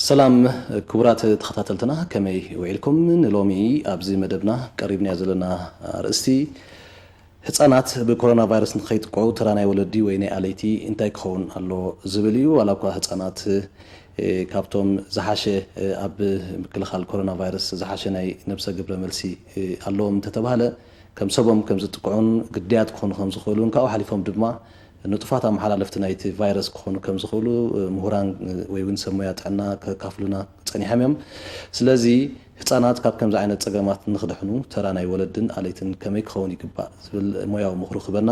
ሰላም ክቡራት ተኸታተልትና፣ ከመይ ውዒልኩም? ንሎሚ ኣብዚ መደብና ቀሪብናዮ ዘለና ኣርእስቲ፣ ህጻናት ብኮሮና ቫይረስ ንኸይጥቅዑ ተራ ናይ ወለዲ ወይ ናይ ኣለይቲ እንታይ ክኸውን ኣለዎ ዝብል እዩ። ዋላ እኳ ህጻናት፣ እ፣ ካብቶም ዝሓሸ፣ እ፣ ኣብ ምክልኻል ኮሮና ቫይረስ ዝሓሸ ናይ ነብሰ ግብረ መልሲ፣ እ፣ ኣለዎም እንተተባህለ፣ ከም ሰቦም ከም ዝጥቅዑን ግዳያት ክኾኑ ከም ዝኽእሉን ካብኡ ሓሊፎም ድማ ንጡፋት ኣመሓላለፍቲ ናይቲ ቫይረስ ክኾኑ ከም ዝኽእሉ፣ እ፣ ምሁራን፣ እ፣ ወይ እውን ሰብ ሞያ ጥዕና ከካፍሉና ጸኒሖም እዮም። ስለዚ ህጻናት ካብ ከምዚ ዓይነት ጸገማት ንኽድሕኑ ተራ ናይ ወለድን ኣለይትን ከመይ ክኸውን ይግባእ ዝብል ሞያዊ ምኽሩ ክበና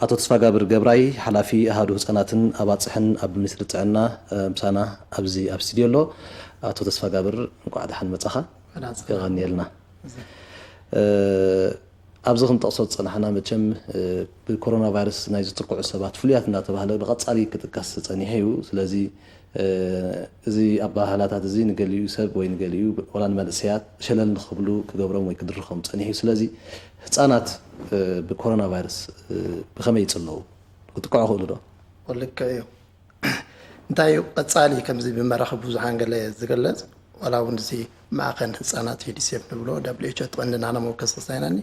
ኣቶ ተስፋጋብር ገብራይ፣ ሓላፊ ኣሃዱ ህጻናትን ኣባጽሕን ኣብ ሚኒስትሪ ጥዕና፣ እ፣ ምሳና ኣብዚ ኣብ ስቱድዮ ኣሎ። ኣቶ ተስፋጋብር፣ እንቋዕ ደሓን መጻኻ። ደህና መጻኻ። የቐንየልና። እዚ እ፣ ኣብዚ ክንጠቕሶ ዝጸናሕና መቸም፣ እ፣ ብኮሮና ቫይረስ ናይ ዝጥቅዑ ሰባት ፍሉያት እናተባህለ ብቐጻሊ ክጥቀስ ጸኒሑ እዩ። ስለዚ፣ እ፣ እዚ ኣባህላታት እዚ ንገሊኡ ሰብ ወይ ንገሊኡ ዋላ ንመንእሰያት ሸለል ንኽብሉ ክገብሮም ወይ ክድርኾም ጸኒሑ እዩ። ስለዚ ህጻናት፣ እ፣ ብኮሮና ቫይረስ፣ እ፣ ብኸመይ ይጽለዉ? ክጥቅዑ ይኽእሉ ዶ? ልክዕ እዩ። እንታይ እዩ ቀጻሊ ከምዚ ብመራኽብ ብዙሓን ገለ ዝግለጽ፣ ዋላ እውን እዚ ማዕኸን ህጻናት ዩኒሴፍ ንብሎ፣ ደብሊው ኤች ኦ፣ እቲ ቀንዲ ናና መወከሲ ክሳይናኒ፣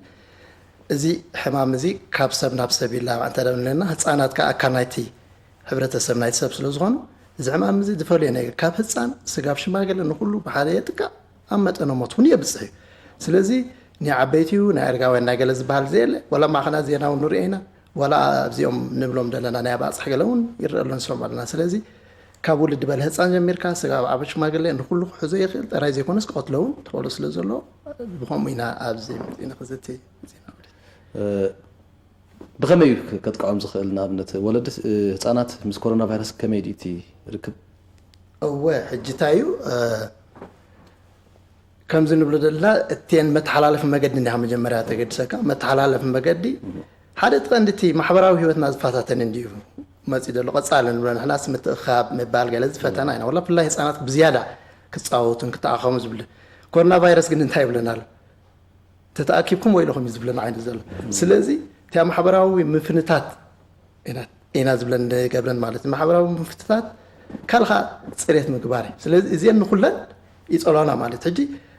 እዚ ሕማም እዚ ካብ ሰብ ናብ ሰብ ይላባዕ እንተ ደኣ ንብለና፣ ህጻናት ከኣ ኣካል ናይቲ ሕብረተሰብ ናይቲ ሰብ ስለ ዝኾኑ፣ እዚ ሕማም እዚ ዝፈልዮ ነገር ካብ ህጻን ስጋብ ሽማግለ ንኹሉ ብሓደ የጥቅዕ፣ ኣብ መጠነ ሞት እውን የብጽሕ እዩ። ስለዚ ናይ ዓበይቲ እዩ፣ ናይ ኣረጋውያን ናይ ገለ ዝበሃል ዘየለ፣ ዋላ ማዕኸናት ዜና እውን ንሪኦ ኢና። ዋላ ኣብዚኦም ንብሎም ዘለና ናይ ኣባጽሕ ገለ እውን ይረአ ኣሎ፣ ንሰምዖ ኣለና። ስለዚ ካብ ውልድ በለ ህጻን ጀሚርካ ስጋብ ዓቢ ሽማግለ ንኹሉ ክሕዞ ይኽእል፣ ጥራይ ዘይኮነስ ክቐትሎ እውን ተኽእሎ ስለ ዘሎ፣ ብኸምኡ ኢና ኣብዚ መጺእና ክዝቲ መጺእና ማለት እዩ። እ፣ ብኸመይ እዩ ከጥቅዖም ዝኽእል? ንኣብነት ወለዲ፣ እ፣ ህጻናት ምስ ኮሮና ቫይረስ ከመይ ድዩ እቲ ርክብ? እወ፣ ሕጂ እንታይ እዩ፣ እ፣ ከምዚ ንብሎ ዘለና፣ እተን መተሓላለፊ መገዲ እንዲኻ መጀመርያ ተገድሰካ። መተሓላለፊ መገዲ ሓደ እቲ ቀንዲ እቲ ማሕበራዊ ህይወትና ዝፈታተን እንዲዩ መፂኡ ዘሎ። ቀፃሊ ንብሎ ንሕናስ ምትእኻብ ምባል ገለ ዝፈተና ኢና። ወላ ብፍላይ ህፃናት ብዝያዳ ክፃወቱን ክተኣኸሙ ዝብል። ኮሮና ቫይረስ ግን እንታይ ይብለና ኣሎ? ተተኣኪብኩም ወይለኹም እዩ ዝብለና ዓይነት ዘሎ። ስለዚ እቲያ ማሕበራዊ ምፍንታት ኢና፣ ኢና ዝብለን ንገብረን ማለት እዩ። ማሕበራዊ ምፍንታት ካልኻ ፅሬት ምግባር እዩ። ስለዚ እዚአን ንኩለን ይፀልዋና ማለት። ሕጂ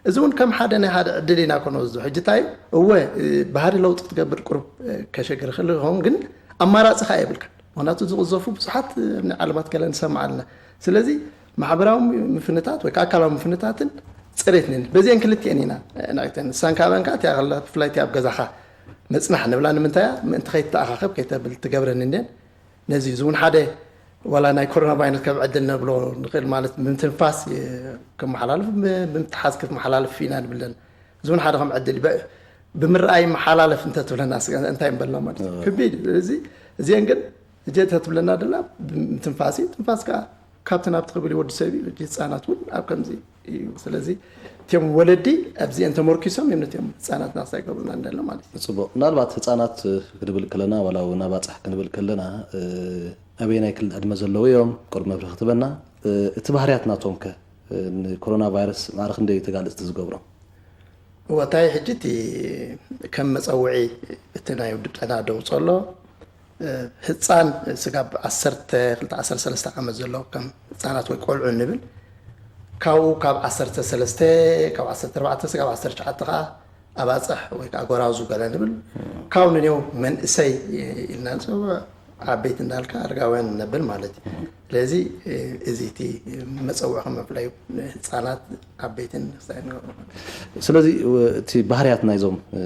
እዚ እውን ከም ሓደ ናይ ሓደ ዕድል ኢና ክንወስዶ። ሕጂ እንታይ እዩ? እወ፣ እ፣ ባህሪ ለውጢ ክትገብር ቁሩብ፣ እ፣ ከሸግር ይኽእል ይኸውን፣ ግን ኣማራፂ ኸዓ የብልካን። ምኽንያቱ ዝቕዘፉ ብዙሓት፣ እ፣ ናይ ዓለማት ገለ ንሰምዕ ኣለና። ስለዚ ማሕበራዊ ምፍንታት ወይ ከዓ ኣካላዊ ምፍንታትን ፅሬት ነን። በዚአን ክልቲአን ኢና፣ እ፣ ንዕግተን። ንሳን ካበን ከዓ እቲኣ ከላ ብፍላይ እቲኣ ኣብ ገዛኻ ምፅናሕ ንብላ። ንምንታይ እያ? ምእንቲ ከይትተኣኻኸብ ከይተብል ትገብረን እኒአን። ነዚ እዚ እውን ሓደ ዋላ ናይ ኮሮና ቫይረስ ከም ዕድል ነብሎ ንኽእል፣ ማለት ብምትንፋስ የ-፣ ክመሓላለፍ፣ ብ-፣ ብምትሓዝ ክትመሓላለፍ ኢና ንብለን። እዚ እውን ሓደ ከም ዕድል ብ-፣ ብምርኣይ መሓላለፍ እንተትብለና ስ-፣ እንታይ ምበልና ማለት እዩ። እ። ከቢድ እዩ። ስለዚ እዚአን ግን እጀ እንተትብለና ደላ ምትንፋስ እዩ። ትንፋስ ከዓ ካብቲ ናብቲ ክብል እዩ ወዲ ሰብ እዩ። ሕጂ ህፃናት እውን ኣብ ከምዚ እዩ። ስለዚ እቲኦም ወለዲ ኣብዚአን ተመርኪሶም እዮም ነቲኦም ህፃናትና ክሳይ ገብሩና እንዳለ ማለት እዩ። ጽቡቕ። ምናልባት ህጻናት ክንብል ከለና፣ ዋላ እውን ኣባጽሕ ክንብል ከለና፣ እ፣ ኣበየናይ ክሊ ዕድመ ዘለዉ እዮም? ቁሩብ መብርሂ ክትበና። እ፣ እቲ ባህርያት ናቶም ከ፣ እ፣ ንኮሮና ቫይረስ ማዕረ ክንደይ ተጋለጽቲ ዝገብሮም? እወ፣ እንታይ ሕጂ እቲ ከም መጸውዒ እቲ ናይ ውድብ ጥዕና ደውጾ ኣሎ። እ፣ ህጻን ስጋብ ዓሰርተ ክልተ ዓሰርተ ሰለስተ ዓመት ዘሎ ከም ህጻናት ወይ ቆልዑ ንብል። ካብኡ ካብ ዓሰርተ ሰለስተ፣ ካብ ዓሰርተ ኣርባዕተ ስጋብ ዓሰርተ ትሽዓተ ከኣ ኣባጽሕ ወይ ከኣ ጎራዙ ገለ ንብል። ካብኡ ንኔው መንእሰይ ኢልና ንጽውዕ፣ ዓበይቲ እንዳልካ ኣረጋውያን ነብል ማለት እዩ። ስለዚ፣ እ፣ እዚ እቲ መጸውዒ ከም መፍለዩ ንህጻናት፣ ዓበይትን ክሳይ ንገብሮ። ስለዚ፣ እ፣ እቲ ባህርያት ናይዞም፣ እ፣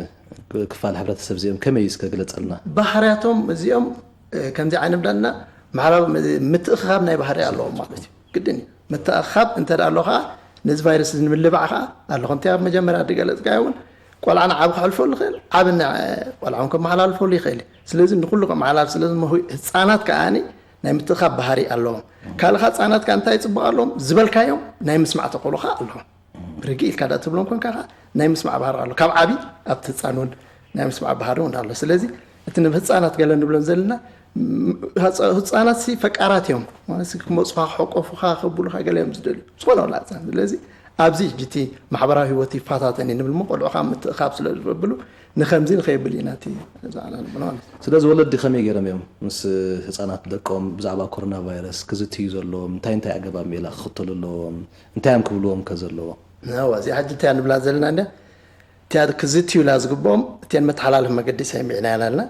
ክፋል ሕብረተሰብ እዚኦም ከመይ እዩ እስከ ግለጸልና? ባህርያቶም እዚኦም፣ እ፣ ከምዚ ዓይነት ብለና ማሕበራዊ ም-፣ ምትእኽኻብ ናይ ባህሪ ኣለዎም ማለት እዩ። ግድን እዩ። ምትእኽኻብ እንተ ደኣ ኣሎ ኸዓ ነዚ ቫይረስ እዚ ንምልባዕ ኸዓ ኣሎ። ከምቲ ኣብ መጀመርያ ዝገለጽካዮ እውን ቆልዓ ንዓቢ ከሕልፈሉ ይኽእል፣ ዓቢ ን-፣ ቆልዓ እውን ከመሓላልፈሉ ይኽእል እዩ። ስለዚ ንኹሉ ከመሓላልፍ ስለ ዝመሁ-፣ ህጻናት ከኣ ናይ ምትእኽኻብ ባህሪ ኣለዎም። ካልእ ኸዓ ህጻናት ከኣ እንታይ ጽቡቕ ኣለዎም? ዝበልካዮም ናይ ምስማዕ ተኽእሎ ኸዓ ኣለዎም። ርግእ ኢልካ ደኣ ትብሎም ኮንካ ኸዓ ናይ ምስማዕ ባህሪ ኣሎ። ካብ ዓቢ ኣብቲ ህጻን እውን ናይ ምስማዕ ባህሪ እውን ኣሎ። ስለዚ እቲ ንህጻናት ገለ ንብሎም ዘለና፣ ም-፣ ህጻ-፣ ህጻናት ሲ ፈቃራት እዮም። ማለት ሲ ክመጹኻ፣ ክሕቆፉኻ፣ ከብሉኻ ገለ እዮም ዝደልዩ። ዝኾነ ወላ ህጻን። ስለዚ ኣብዚ ሕጂ እቲ ማሕበራዊ ህይወት ይፈታተን እዩ ንብል እሞ፣ ቆልዑ ካብ ምትእኻብ ስለ ዝበብሉ፣ ንኸምዚ ንኸይብል ኢና እቲ ዝዓላልና ማለት እዩ። ስለዚ ወለዲ ከመይ ገይሮም እዮም ምስ ህፃናት ደቆም ብዛዕባ ኮሮና ቫይረስ ክዝትዩ ዘለዎም? እንታይ እንታይ ኣገባብ ሜላ ክኽተሉ ኣለዎም? እንታይ እዮም ክብልዎም ከ ዘለዎም? እዋ፣ እዚኣ ሕጂ እንታይ ንብላ ዘለና እንደ እቲኣ ክዝትዩላ ዝግብኦም፣ እቲኣን መተሓላለፊ መገዲ ሰሚዕና ኢና ኣለና።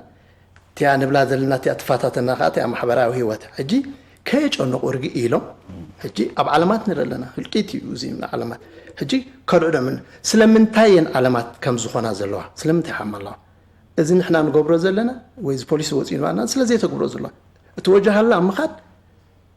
እቲኣ ንብላ ዘለና፣ እቲኣ ትፈታተና ከዓ እቲኣ ማሕበራዊ ህይወት። ሕጂ ከየጨነቑ ርግእ ኢሎም፣ ሕጂ ኣብ ዓለማት ንርኢ ኣለና። ህልቂት እዩ እዚ ዓለማት። ሕጂ ከርዕዶምን ስለምንታይ እየን ዓለማት ከም ዝኾና ዘለዋ? ስለምንታይ ሓማ ኣለዋ? እዚ ንሕና ንገብሮ ዘለና ወይ እዚ ፖሊሲ ወፂኡ ንባና ስለ ዘይተግብሮ ዘለዋ። እቲ ወጃሃላ ኣብ ምኻድ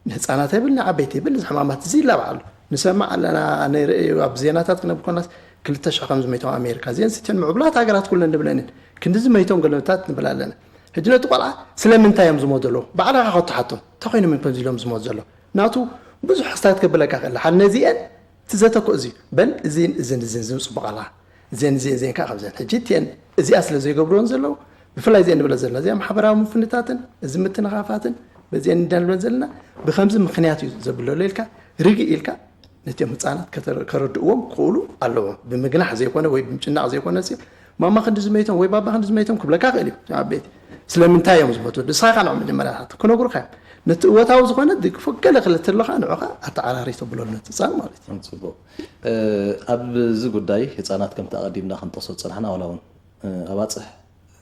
ንህፃናት ይብል፣ ንዓበይቲ ይብል፣ እዚ ሕማማት እዚ ይላባዕ ኣሎ። ንሰማዕ ኣለና፣ ንርኢ፣ ኣብ ዜናታት ክነብ ኮናስ ክልተ ሽሕ ከም ዝመይቶም ኣሜሪካ። እዚአን ስቲን ምዕቡላት ሃገራት ኩለን ንብለንን። ክንዲ ዝመይቶም ገለታት ንብል ኣለና። ሕጂ ነቲ ቆልዓ ስለምንታይ እዮም ዝሞት ዘለዉ? ባዕልኻ ከተሓቶም። እንታይ ኮይኖም እዮም ከምዚ ኢሎም ዝሞት ዘለዉ? ናቱ ብዙሕ ኣስታት ከብለካ ክእል። ሓደ ነዚአን እቲ ዘተ እኮ እዚ እዩ። በል እዚን እዝን እዝን ዝን ጽቡቕ ኣላ። እዚን እዚን እዚን ከዓ ካብዘን። ሕጂ እቲአን እዚኣ ስለ ዘይገብርዎን ዘለዉ፣ ብፍላይ እዚአን ንብለ ዘለና፣ እዚኣ ማሕበራዊ ምፍንታትን፣ እዚ ምትንኻፋትን፣ በዚአን እንዳ ንብለን ዘለና፣ ብከምዚ ምኽንያት እዩ ዘብለሎ ኢልካ፣ ርግእ ኢልካ፣ ነቲኦም ህፃናት ከተረ-፣ ከረድእዎም ክኽእሉ ኣለዎም። ብምግናሕ ዘይኮነ ወይ ብምጭናቕ ዘይኮነ ሲ፣ ማማ ክንዲ ዝመይቶም ወይ ባባ ክንዲ ዝመይቶም ክብለካ ክእል እዩ። ዓበይቲ ስለምንታይ እዮም ዝሞቱ? ንስኻ ኢኻ ንዕኦም መጀመርያ ኢኻ ክነግሩኻ እዮም። ነቲ እወታዊ ዝኾነ ድግፎ ገለ ክልተ ኣለኻ ንዑኻ ኣተዓራሪ ተብሎ ነቲ ህፃን ማለት እዩ። ጽቡቕ። እ፣ ኣብዚ ጉዳይ ህፃናት ከምቲ ኣቐዲምና ክንጠቕሶ ዝጸናሕና ዋላ እውን፣ እ፣ ኣባጽሕ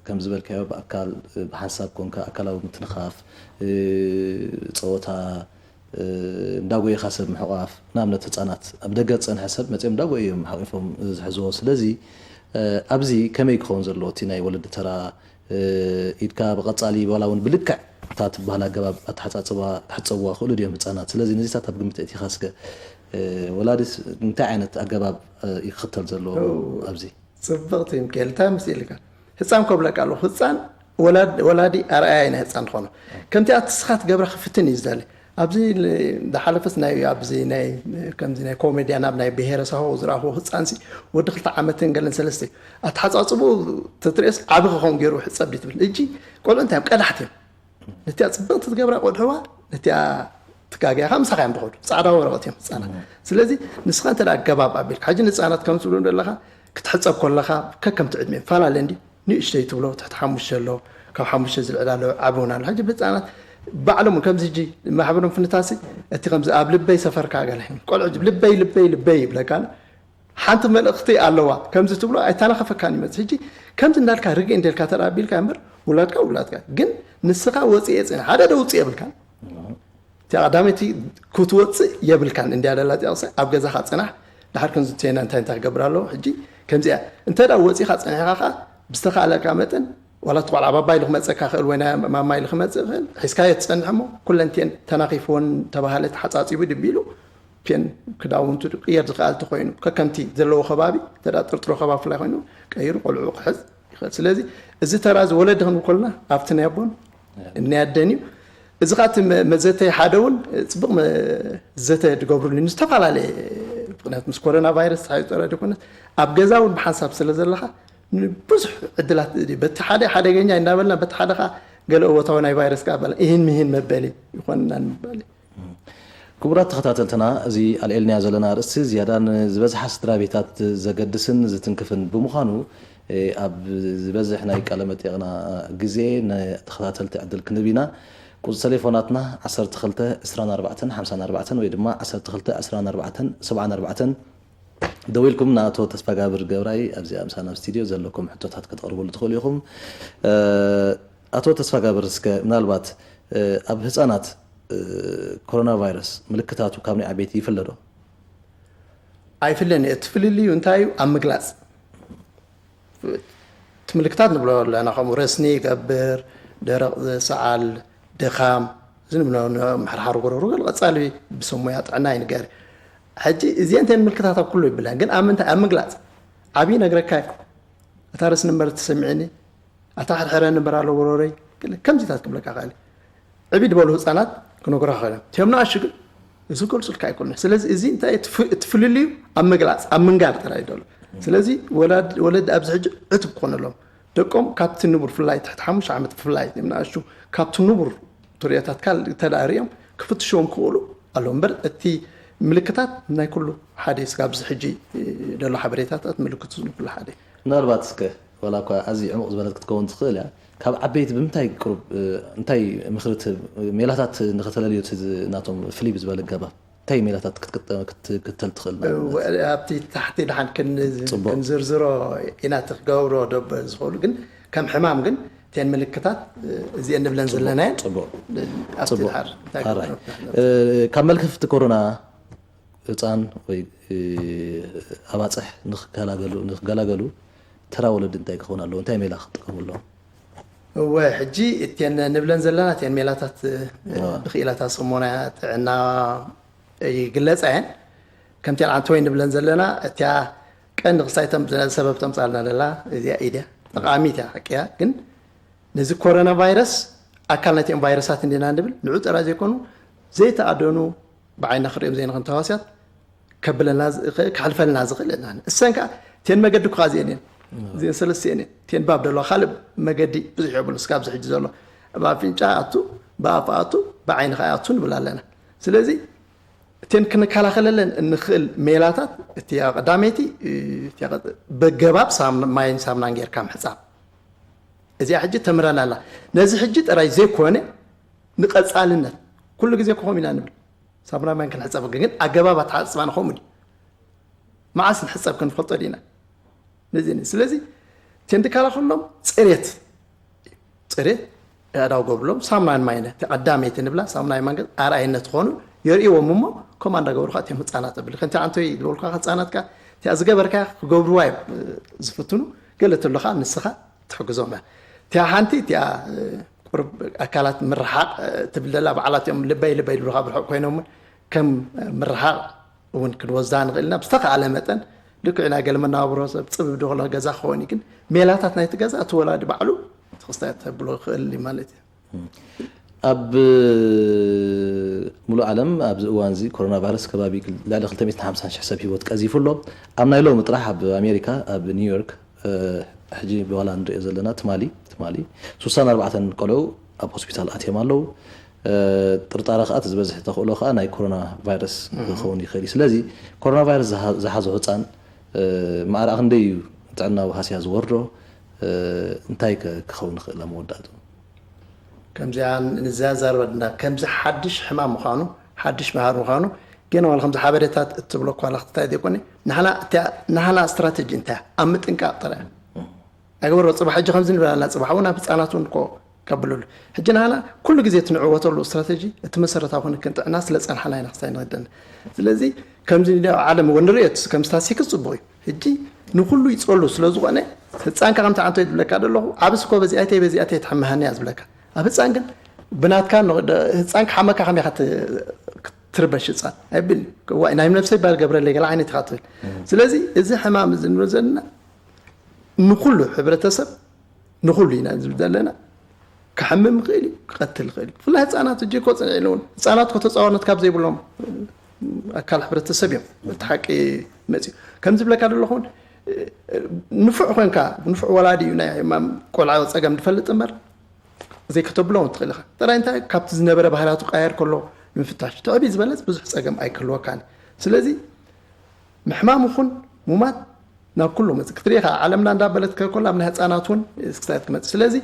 ከም ዝበልካዮ ብኣካል፣ እ፣ ብሓንሳብ ኮንካ ኣካላዊ ምትንኻፍ፣ እ፣ ጸወታ፣ እ፣ እንዳጎየኻ ሰብ ምሕቋፍ፣ ንኣብነት ህፃናት ኣብ ደገ ዝጸንሐ ሰብ መጺኦም እንዳጎየ እዮም ሓቂፎም ዝሕዝዎ። ስለዚ፣ እ፣ ኣብዚ ከመይ ክኸውን ዘለዎ እቲ ናይ ወለዲ ተራ፣ እ፣ ኢድካ ብቐጻሊ ዋላ እውን ብልክዕ እታ ትበሃል ኣገባብ ኣተሓጻጽባ ክሕጸብዋ ክእሉ ድዮም ህፃናት? ስለዚ ነዚታት ኣብ ግምት ኣእቲኻ እስከ፣ እ፣ ወላዲስ እንታይ ዓይነት ኣገባብ፣ እ፣ እዩ ክኽተል ዘለዎ ኣብዚ? ጽብቕቲ ሚካኤል፣ እንታይ ምስ ኢልካ? ህጻን ከብለካ ኣለኹ፣ ህጻን ወላድ-፣ ወላዲ ኣርኣያ ናይ ህጻን ትኾኖ። ከምቲ ኣቲ ንስኻ ትገብራ ክፍትን እዩ ዝደሊ። ኣብዚ ል-፣ ዝሓለፈስ ናይ፣ ኣብዚ ናይ፣ ከምዚ ናይ ኮሜድያን ኣብ ናይ ብሄረ ሳሆ ዝረኣኹዎ ህጻንሲ ወዲ ክልተ ዓመትን ገለን ሰለስተ እዩ። ኣተሓጻጽብኡ ተትርእዮስ ዓቢ ክኸውን ገይሩ ሕጸብ ድዩ ትብል? እጂ ቆልዑ እንታይ እዮም? ቀዳሕቲ እዮም። ነቲኣ ጽብቕቲ ትገብራ ቆድሕዋ፣ ነቲኣ ትጋግያ ከዓ ምሳኻ እዮም ዝኸዱ። ጻዕዳ ወረቐት እዮም ህጻናት። ስለዚ ንስኻ እንተ ደኣ ኣገባብ ኣቢልካ፣ ሕጂ ንህጻናት ከም ትብሎም ዘለኻ፣ ክትሕጸብ ከለኻ ከከምቲ ዕድሜ ይፈላለ እንድዩ። ንእሽተይ ትብሎ ትሕቲ ሓሙሽተ ኣሎ፣ ካብ ሓሙሽተ ዝልዕል ኣሎ፣ ዓቢ እውን ኣሎ። ሕጂ ብህጻናት ባዕሎም እውን ከምዚ ሕጂ ማሕበሮም ፍንታሲ፣ እቲ ከምዚ ኣብ ልበይ ሰፈርካ ገለ ቆልዑ ልበይ፣ ልበይ፣ ልበይ ይብለካ። ሓንቲ መልእኽቲ ኣለዋ። ከምዚ ትብሎ ኣይተናኸፈካን ይመጽእ። ሕጂ ከምዚ እንዳልካ ርግእ እንዴልካ ተደኣ ኣቢልካ እምበር፣ ውላድካ ውላድካ። ግን ንስኻ ወጽእ የጽንሕ። ሓደ ዶ ውጽእ የብልካን። እቲ ቀዳመይቲ ክትወጽእ የብልካን እንድያ ደላ እዚኣ ቁሳይ፣ ኣብ ገዛኻ ጽናሕ። ድሓር ከምዚ ትሴና እንታይ እንታይ ክገብር ኣለዎ? ሕጂ ከምዚኣ እንተ ደኣ ወጺእኻ ጸኒሕኻ ኸኣ ብዝተኻእለካ መጠን ዋላ እቲ ቆልዓ ባባ ኢሉ ክመጸካ ክእል ወይ ናይ ማማ ኢሉ ክመጽእ ክእል፣ ሒዝካዮ ትጸንሕ እሞ ኩለን እቲአን ተናኺፍወን ተባሃለ ተሓጻጺቡ ድቢሉ ፔን ክዳውንቱ ቅየር ዝኽኣል ተኾይኑ፣ ከከምቲ ዘለዎ ከባቢ፣ እንተ ደኣ ጥርጥሮ ከባቢ ብፍላይ ኮይኑ፣ ቀይሩ ቆልዑ ክሕዝ ይኽእል። ስለዚ፣ እዚ ተራ እዚ ወለዲ ክንብል ከለና፣ ኣብቲ ናይ ኣቦን ናይ ኣደን እዩ። እዚ ኻኣ እቲ መ-፣ መዘተ ሓደ እውን ጽቡቕ መ-፣ ዘተ ዝገብሩሉ እዩ። ዝተፈላለየ፣ ምኽንያቱ ምስ ኮሮና ቫይረስ ተታሒዙ ጥራይ ዘይኮነስ፣ ኣብ ገዛ እውን ብሓንሳብ ስለ ዘለኻ፣ ንብዙሕ ዕድላት፣ በቲ ሓደ ሓደገኛ እናበልና፣ በቲ ሓደ ኻኣ ገለ እወታዊ ናይ ቫይረስ ከኣ በላ፣ እሂን ምሂን መበሊ ይኾንና ንምባል እዩ። ክቡራት ተኸታተልትና፣ እዚ ኣልዒልናዮ ዘለና ኣርእስቲ ዝያዳ ንዝበዝሓ ስድራ ቤታት ዘገድስን ዝትንክፍን ብምዃኑ፣ እ፣ ኣብ ዝበዝሕ ናይ ቃለ መጠይቕና ግዜ ንተኸታተልቲ ዕድል ክንህብ ኢና። ቁጽሪ ተሌፎናትና ዓሰርተ ክልተ ዕስራን ኣርባዕተን ሓምሳን ኣርባዕተን ወይ ድማ ዓሰርተ ክልተ ዕስራን ኣርባዕተን ሰብዓን ኣርባዕተን። ደዊልኩም ንኣቶ ተስፋጋብር ገብራይ ኣብዚኣ ምሳና ኣብ ስቱድዮ ዘለኩም ሕቶታት ከተቕርብሉ ትኽእሉ ኢኹም። እ፣ ኣቶ ተስፋጋብር፣ እስከ ምናልባት፣ እ፣ ኣብ ህጻናት፣ እ፣ ኮሮና ቫይረስ ምልክታቱ ካብ ናይ ዓበይቲ ይፍለ ዶ? ኣይፍለን እዩ። እቲ ፍልልዩ እንታይ እዩ? ኣብ ምግላጽ። እቲ ምልክታት ንብሎ ኣለና፣ ከምኡ ረስኒ ይገብር፣ ደረቕ ሰዓል፣ ድኻም፣ እዚ ንብሎ ን-፣ ምሕርሓር ጎረሮ፣ ገለ ቀጻሊ ብሰብ ሞያ ጥዕና ይንገር። ሕጂ እዚአን እተን ምልክታት ኣብ ኩሉ ይብላን፣ ግን ኣብ ምንታይ? ኣብ ምግላጽ። ዓብዪ ነግረካ እዩ። እታ ረስኒ እምበር ተሰሚዕኒ፣ ኣታ ሕርሕረ ንበር ኣሎ ወሮረይ፣ ገለ ከምዚታት ክብለካ ክእል። ዕብይ ዝበሉ ህፃናት ክነግሩኻ ክእሎም። እቶም ንኣሽቱ ግን ዝገልፁልካ ኣይኮኑን። ስለዚ እዚ እንታይ እቲ ፍ-፣ እቲ ፍልልዩ ኣብ ምግላፅ፣ ኣብ ምንጋር ጥራይ እዩ ዘሎ። ስለዚ ወላድ-፣ ወለዲ ኣብዚ ሕጂ ዕቱብ ክኾኑ ኣለዎም። ደቆም ካብቲ ንቡር፣ ብፍላይ ትሕቲ ሓሙሽተ ዓመት ብፍላይ እቶም ንኣሽቱ ካብቲ ንቡር ትርእዮታት ካል-፣ እንተ ደኣ ርእዮም ክፍትሽዎም ክኽእሉ ኣለዎም። እምበር እቲ ምልክታት ናይ ኩሉ ሓደ እዩ። ስጋብ እዚ ሕጂ ዘሎ ሓበሬታታት ምልክቱ ንኩሉ ሓደ እዩ። ምናልባት እስከ ዋላ እኳ ኣዝዩ ዕሙቕ ዝበለት ክትከውን ትኽእል እያ፣ ካብ ዓበይቲ ብምንታይ ቅሩብ እንታይ ምኽሪ ትህብ? ሜላታት ንኸተለልዮ ናቶም ፍልይ ብዝበለ ገባብ እንታይ ሜላታት ክትክተል ትኽእል? ኣብቲ ታሕቲ ድሓን ክንዝርዝሮ ኢና ትገብሮ ዶ ዝኽእሉ ግን ከም ሕማም ግን እተን ምልክታት እዚአን ንብለን ዘለናየን ካብ መልከፍቲ ኮሮና ህፃን ወይ ኣባፅሕ ንክገላገሉ ተራ ወለዲ እንታይ ክኸውን ኣለዎ? እንታይ ሜላ ክጥቀሙ ኣለዎም? እወ ሕጂ እተን ንብለን ዘለና እተን ሜላታት ብክኢላታት ሰሞና ጥዕና ይግለፃ እየን። ከምቲ ኣንተ ወይ ንብለን ዘለና እቲያ ቀንዲ ክሳይቶም ሰበብ ተምፃልና ዘላ እዚኣ ኢድያ ጠቃሚት እያ ሓቅያ ግን ነዚ ኮሮና ቫይረስ ኣካል ናይቲኦም ቫይረሳት እንዲና ንብል ንዑ ጥራይ ዘይኮኑ ዘይተኣደኑ ብዓይና ክሪኦም ዘይንኽን ተዋስያት ከብለና ዝኽእል ክሓልፈልና ዝኽእል የለን። እሰን ከዓ ቴን መገዲ እኳ እዚአን እየን እዚአን ሰለስቲአን እየን ቴን ባብ ደለዋ ካልእ መገዲ ብዙሕ የብሉ እስካብ ዝሕጂ ዘሎ ብኣፍንጫ ኣቱ ብኣፍ ኣቱ ብዓይኒ ከዓ ኣቱ ንብል ኣለና። ስለዚ እተን ክንከላኸለለን እንኽእል ሜላታት እቲያ ቀዳመይቲ በገባብ ማይን ሳምናን ጌርካ ምሕፃብ እዚኣ ሕጂ ተምረና ኣላ። ነዚ ሕጂ ጥራይ ዘይኮነ ንቐፃልነት ኩሉ ግዜ ክኾም ኢና ንብል ሳሙና ማይን ክንሕፀብ ግን ኣገባብ ኣተሓፅባና ከምኡ ድዩ? መዓስ ንሕፀብ ክንፈልጦ ዲና? ነዚ ስለዚ ቴንድካላ ኩሎም ፅሬት ፅሬት ኣእዳው ገብርሎም ሳሙናን ማይን እታ ቀዳመይቲ ንብላ ሳሙናን ማይን ኣርኣይነት ዝኾኑ የርእዎም እሞ ከምኣ እንዳገበሩ ከዓ እቲኦም ህፃናት ኣብል ከምቲ ኣንቶይ ዝበልካ ህፃናትካ እቲኣ ዝገበርካ ክገብርዋ እዮም ዝፍትኑ ገለ ተሎ ከዓ ንስኻ ትሕግዞም እያ እቲኣ ሓንቲ እቲኣ ቁርብ ኣካላት ምርሓቕ ትብል ዘላ በዓላት እዮም ልበይ ልበይ ዝብሉካ ብርሑቕ ኮይኖም እውን ከም ምርሓቕ እውን ክንወስዳ ንኽእል ኢና ብዝተኸኣለ መጠን ልክዕ ናይ ገለ መናባብሮ ሰብ ፅብብ ዶ ክሎ ገዛ ክኸውን እዩ ግን ሜላታት ናይቲ ገዛ እቲ ወላዲ ባዕሉ እቲ ክስታይ ተብሎ ይኽእል እዩ ማለት እዩ። ኣብ ሙሉእ ዓለም ኣብዚ እዋን እዚ ኮሮና ቫይረስ ከባቢ ልዕሊ ክልተ ሚእትን ሓምሳን ሽሕ ሰብ ህይወት ቀዚፉ ኣሎ። ኣብ ናይ ሎሚ ጥራሕ ኣብ ኣሜሪካ ኣብ ኒውዮርክ ሕጂ ብዋላ ንሪኦ ዘለና ትማሊ ትማሊ ሱሳን ኣርባዕተን ቆልዑ ኣብ ሆስፒታል ኣትዮም ኣለዉ። ጥርጣረ ከዓ እቲ ዝበዝሕ ተኽእሎ ከዓ ናይ ኮሮና ቫይረስ ክኸውን ይኽእል እዩ። ስለዚ ኮሮና ቫይረስ ዝሓዞ ህፃን ማዕረ ክንደይ እዩ ጥዕናዊ ሃስያ ዝወርዶ? እንታይ ከ ክኸውን ይኽእል ኣብ መወዳእትኡ? ከምዚኣ ንዘዛርበ ድና ከምዚ ሓድሽ ሕማም ምዃኑ ሓድሽ መሃር ምዃኑ ገና ዋላ ከምዚ ሓበሬታት እትብሎ እኳ ላክትታይ ዘይኮነ ናህና እቲያ ናህና ስትራተጂ እንታይ ኣብ ምጥንቃቕ ጥራይ ኣይገበሮ ጽባሕ ሕጂ ከምዚ ንብል ኣለና ጽባሕ እውን ኣብ ህፃናት እውን እኮ ከብልሉ ሕጂ ናህና ኩሉ ግዜ እቲ ንዕወተሉ ስትራተጂ እቲ መሰረታዊ ክንክን ጥዕና ስለ ጸንሓና ኢና ክሳይ ንኸደና ስለዚ ከምዚ ኣብ ዓለም እውን ንርእዮ ከም ስታስቲክስ ጽቡቕ እዩ ሕጂ ንኩሉ ይጸሉ ስለ ዝኾነ ህፃንካ ከምቲ ዓንቶ ዝብለካ ዘለኹ ዓብስ እኮ በዚኣተይ በዚኣተይ ትሕመሃኒ እያ ዝብለካ ኣብ ህፃን ግን ብናትካ ህፃን ክሓመካ ከመይ ትርበሽ ህፃን ኣይብል ዋይ ናይ ነብሰይ ባል ገብረለይ ገለ ዓይነት ኢኻ ትብል ስለዚ እዚ ሕማም እዚ ንብሎ ዘለና ንኩሉ ሕብረተሰብ ንኩሉ ኢና ዝብል ዘለና ክሓምም ይኽእል እዩ ክቐትል ይኽእል እዩ ብፍላይ ህፃናት እጅ እኮ ፅንዒ ኢሉ እውን ህፃናት እኮ ተፃዋርነት ካብ ዘይብሎም ኣካል ሕብረተሰብ እዮም እቲ ሓቂ መፅኡ ከም ዝብለካ ዘለኹ እውን ንፉዕ ኮንካ ንፉዕ ወላዲ እዩ ናይ ሕማም ቆልዓ ፀገም ዝፈልጥ እምበር ዘይከተብሎ እውን ትኽእል ኢኻ ጥራይ እንታይ ካብቲ ዝነበረ ባህርያቱ ቀያየር ከሎ ንምፍታሽ ትዕብይ ዝበለፅ ብዙሕ ፀገም ኣይክህልወካን ስለዚ ምሕማም ይኹን ሙማት ናብ ኩሉ መፅእ ክትርኢ ከዓ ዓለምና እንዳበለት ከኮላ ኣብ ናይ ህፃናት እውን ክሳየት ክመፅእ ስለዚ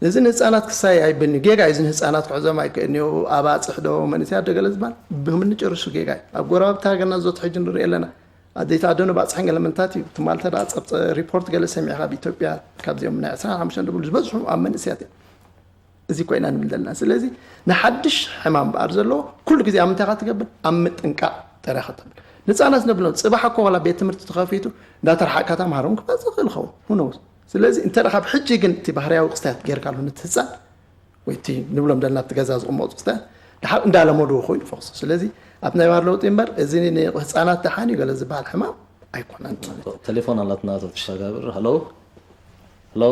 እዚ ንህፃናት ክሳይ ኣይብልኒ ጌጋ እዩ እዚ ንህፃናት ክሕዞም ኣይክእልኒ ኣባፅሕ ዶ መንእሰያት ዶ ገለ ዝበሃል ብምንጭርሱ ጌጋ እዩ ኣብ ጎረባብቲ ሃገርና ዞት ሕጂ ንርኢ ኣለና ኣዴታ ኣደኑ ባፅሕን ገለ ምንታት እዩ ትማል ተዳ ፀብፀ ሪፖርት ገለ ሰሚዕካ ኣብ ኢትዮጵያ ካብዚኦም ናይ ዕስራን ሓሙሽተን ድብሉ ዝበዝሑ ኣብ መንእሰያት እዮም እዚ ኮይና ንብል ዘለና ስለዚ ንሓድሽ ሕማም በኣር ዘለዎ ኩሉ ግዜ ኣብ ምንታይ ትገብር ኣብ ምጥንቃቕ ጥረ ክትብል ንፃናት ነብሎም ፅባሕ እኮ ዋላ ቤት ትምህርቲ ተኸፊቱ እንዳተረሓቅካ ተምሃሮም ክመፅእ ይኽእል ኸውን ሁነውስ ስለዚ እንተ ካብ ሕጂ ግን እቲ ባህርያዊ ክስታያት ጌርካሉ ነቲ ህፃን ወይ እቲ ንብሎም ደልና ኣብቲ ገዛ ዝቕመጡ ክስታያት ድሓር እንዳለመድዎ ኮይኑ ፈክሱ ስለዚ ኣብ ናይ ባር ለውጢ እምበር እዚ ንህፃናት ደሓን እዩ ገለ ዝበሃል ሕማም ኣይኮነን ማለት እዩ። ቴሌፎን ኣላትና ተሻጋብር ሃሎ ሃሎ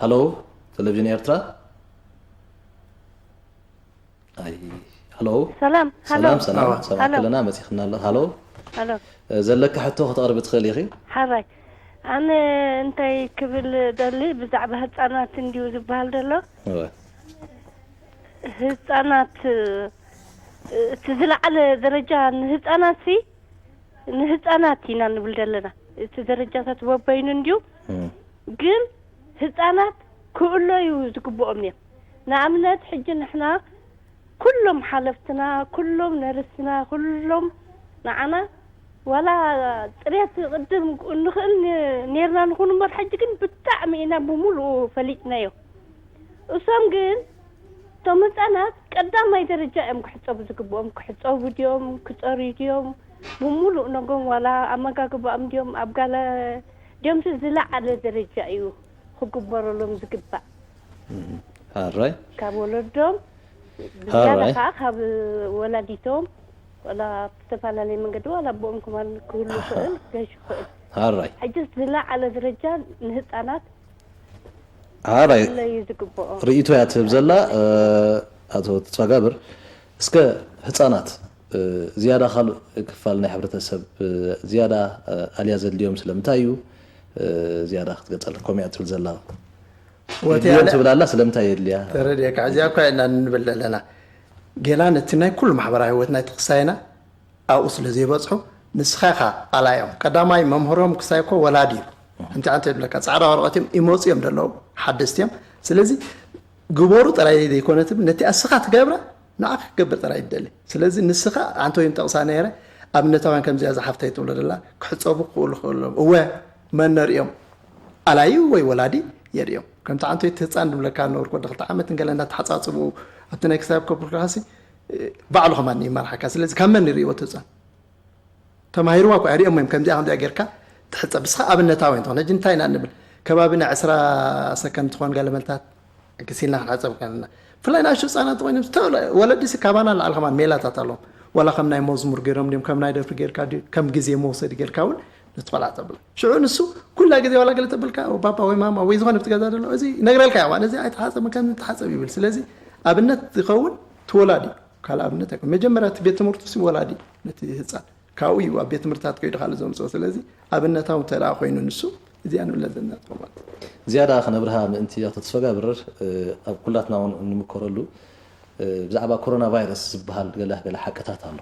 ሃሎ ቴሌቪዥን ኤርትራ ኣይ ሃሎ ሰላም ሃሎ ሰላም ሰላም ኣዋ። ሰማዕ ሃሎ። ከለና መፂኽና ኣሎ ሃሎ ሃሎ ዘለካ ሕቶ ከተቕርቢ ትኽእል ኢኺ ሓራይ ኣነ እንታይ ክብል ደሊ ብዛዕባ ህፃናት እንዲዩ ዝበሃል ዘሎ እወ ህፃናት እቲ ዝለዓለ ደረጃ ንህፃናት ሲ ንህፃናት ኢና ንብል ዘለና። እቲ ደረጃታት በበይኑ እንድዩ። እም፣ ግን ህፃናት ክእለዩ ዝግብኦም እዮም። ንኣብነት ሕጂ ንሕና ኩሎም ሓለፍትና፣ ኩሎም ነርስና፣ ኩሎም ንዓና ዋላ ፅሬት ቅድም ንኽእል ነ- ነርና ንኹን እምበር ሕጂ ግን ብጣዕሚ ኢና ብምሉኡ ፈሊጥናዮ። እሶም ግን እቶም ህፃናት ቀዳማይ ደረጃ እዮም ክሕፀቡ ዝግብኦም። ክሕፀቡ ድዮም ክፀርዩ ድዮም ብምሉእ ነጎም ዋላ ኣመጋግባኦም ድዮም ኣብ ጋለ ድዮምሲ ዝለዓለ ደረጃ እዩ ክግበረሎም ዝግባእ። ሓራይ ካብ ወለዶም ብዝያዳ ሓራይ ከዓ ካብ ወላዲቶም ዋላ ብዝተፈላለየ መንገዲ ዋላ ኣቦኦም ከማን ክህሉ ይኽእል ገሽ ይኽእል። ሓራይ ሕጂ ዝለዓለ ደረጃ ንህፃናት ሓራይ ክለዩ ዝግብኦም። ርእይቶ እያ ትህብ ዘላ። ኣቶ ተስፋጋብር፣ እስከ ህፃናት ዝያዳ ካልእ ክፋል ናይ ሕብረተሰብ ዝያዳ ኣልያ ዘድልዮም ስለምንታይ እዩ? ዝያዳ ክትገልፀልና ከምኡ እያ ትብል ዘላ። ወቲ የድልዮም ኣነ- ትብል ኣላ ስለምንታይ የድልያ? ተረድኤካ። እዚኣ እኳ ኢና እንብል ዘለና፣ ጌና ነቲ ናይ ኩሉ ማሕበራዊ ህይወት ናይ ጥቕሳይና ኣብኡ ስለ ዘይበፅሑ፣ ንስኻ ኢኻ ኣላዮም። ቀዳማይ መምህሮም ክሳይ እኮ ወላዲ እዩ። እንታይ እንታይ ይብለካ፣ ፃዕዳ ወረቐት እዮም፣ ይመፁ እዮም ዘለዉ፣ ሓደስቲ እዮም። ስለዚ ግበሩ ጥራይ ዘይኮነ ትብል፣ ነቲ እስኻ ትገብራ ንዓ ክገብር ጥራይ ይደሊ። ስለዚ ንስኻ ኣንተ ወይም ጠቕሳ ነይረ ኣብነታውያን ከምዚኣ ዝሓፍተይ ትብሎ ደላ ክሕፀቡ ክኽእሉ ክኽእሉ እወ መን ነርእዮም ኣላዩ ወይ ወላዲ የርእዮም። ከምቲ ኣንተ እቲ ህፃን ዝብለካ ነበርኩ ወዲ ክልተ ዓመት ንገለ እንዳተሓፃፅቡ ኣብቲ ናይ ክሳብ ከብርካሲ ባዕሉ ከማን ይመርሓካ። ስለዚ ካብ መን ይርእይዎ እቲ ህፃን ተማሂርዋ እኮ ኣይርእዮም እዮም። ከምዚኣ ከምዚኣ ጌርካ ትሕፀብ ብስኻ ኣብነታዊ እንትኾን ሕጂ እንታይ ኢና ንብል ከባቢ ናይ ዕስራ ሰከንድ ትኾን ገለ መልታት ግሲልና ክንሓፀብ ከለና ብፍላይ ንኣሽቱ ህፃናት ኮይኖም ዝተብለ ወለዲ ሲ ካባና ንላዕሊ ከማን ሜላታት ኣለዎም። ዋላ ከም ናይ መዝሙር ገይሮም ድዮም ከም ናይ ደርፊ ጌርካ ድዩ ከም ግዜ መውሰዲ ጌርካ እውን ነቲ ቆልዓ ተብሎ ሽዑ ንሱ ኩላ ግዜ ዋላ ገለ ተበልካ ባባ ወይ ማማ ወይ ዝኾነ ብቲ ገዛ ዘሎ እዚ ይነግረልካ እያ ዋላ እዚ ኣይተሓፀብን ከም ተሓፀብ ይብል። ስለዚ ኣብነት ዝኸውን እቲ ወላዲ እዩ። ካልእ ኣብነት ኣይኮን። መጀመርያ እቲ ቤት ትምህርቱ ሲ ወላዲ እዩ ነቲ ህፃን ካብኡ እዩ ኣብ ቤት ትምህርትታት ከይዱ ካልእ ዘምፅኦ። ስለዚ ኣብነታዊ እንተ ደኣ ኮይኑ ንሱ እዚኣ ንብለ ዘለና ማለት እዩ። ዝያዳ ክነብርሃ ምእንቲ ኣቶ ተስፋጋብር ኣብ ኩላትና እውን እንምከረሉ ብዛዕባ ኮሮና ቫይረስ ዝበሃል ገለ ገለ ሓቅታት ኣሎ።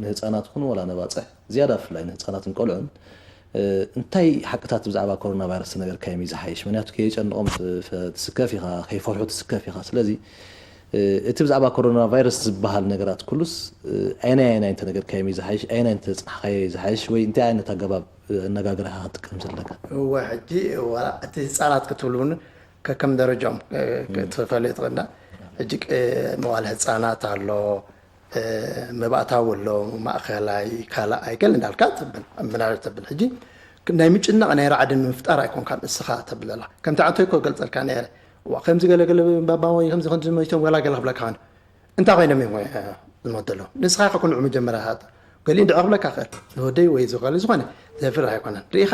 ንህፃናት ኹን ወላ ነባፅሕ ዝያዳ ብፍላይ ንህፃናትን ቆልዑን እንታይ ሓቅታት ብዛዕባ ኮሮና ቫይረስ ተነገርካዮም እዩ ዝሓይሽ? ምክንያቱ ከየጨንቖም ትስከፍ ኢኻ፣ ከይፈርሑ ትስከፍ ኢኻ። ስለዚ እቲ ብዛዕባ ኮሮና ቫይረስ ዝበሃል ነገራት ኩሉስ ኣየናይ ኣየናይ እንተነገርካዮም እዩ ዝሓይሽ? ኣየናይ እንተፅናሕካዮ እዩ ዝሓይሽ? ወይ እንታይ ዓይነት ኣገባብ ኣነጋግራ ኢኻ ክትጥቀም ዘለካ? እወ ሕጂ ዋላ እቲ ህፃናት ክትብል እውን ከከም ደረጃኦም ክትፈልዮ ትኽእልና። ሕጂ መዋል ህፃናት ኣሎ፣ መባእታዊ ኣሎ፣ ማእኸላይ፣ ካልኣይ ገለ እንዳልካ ተብል ምናለ ተብል ሕጂ ናይ ምጭናቕ ናይ ራዕድን ምፍጣር ኣይኮንካን እስኻ ተብለላ ከምቲ ዓንቶ ይኮ ገልፀልካ ነረ ዋ ከምዚ ገለገለ ባባ ወይ ከምዚ ከምዚ መይቶም ገላገለ ክብለካ ኸን እንታይ ኮይኖም እዮም ዝሞት ዘለዉ ንስኻ ኢኻ ኩንዑ መጀመርያ ሃታ ገሊኡ እንድዕ ክብለካ ኽእል ዝወደይ ወይ ዝኸል ዝኾነ ዘፍርህ ኣይኮነን ርኢኻ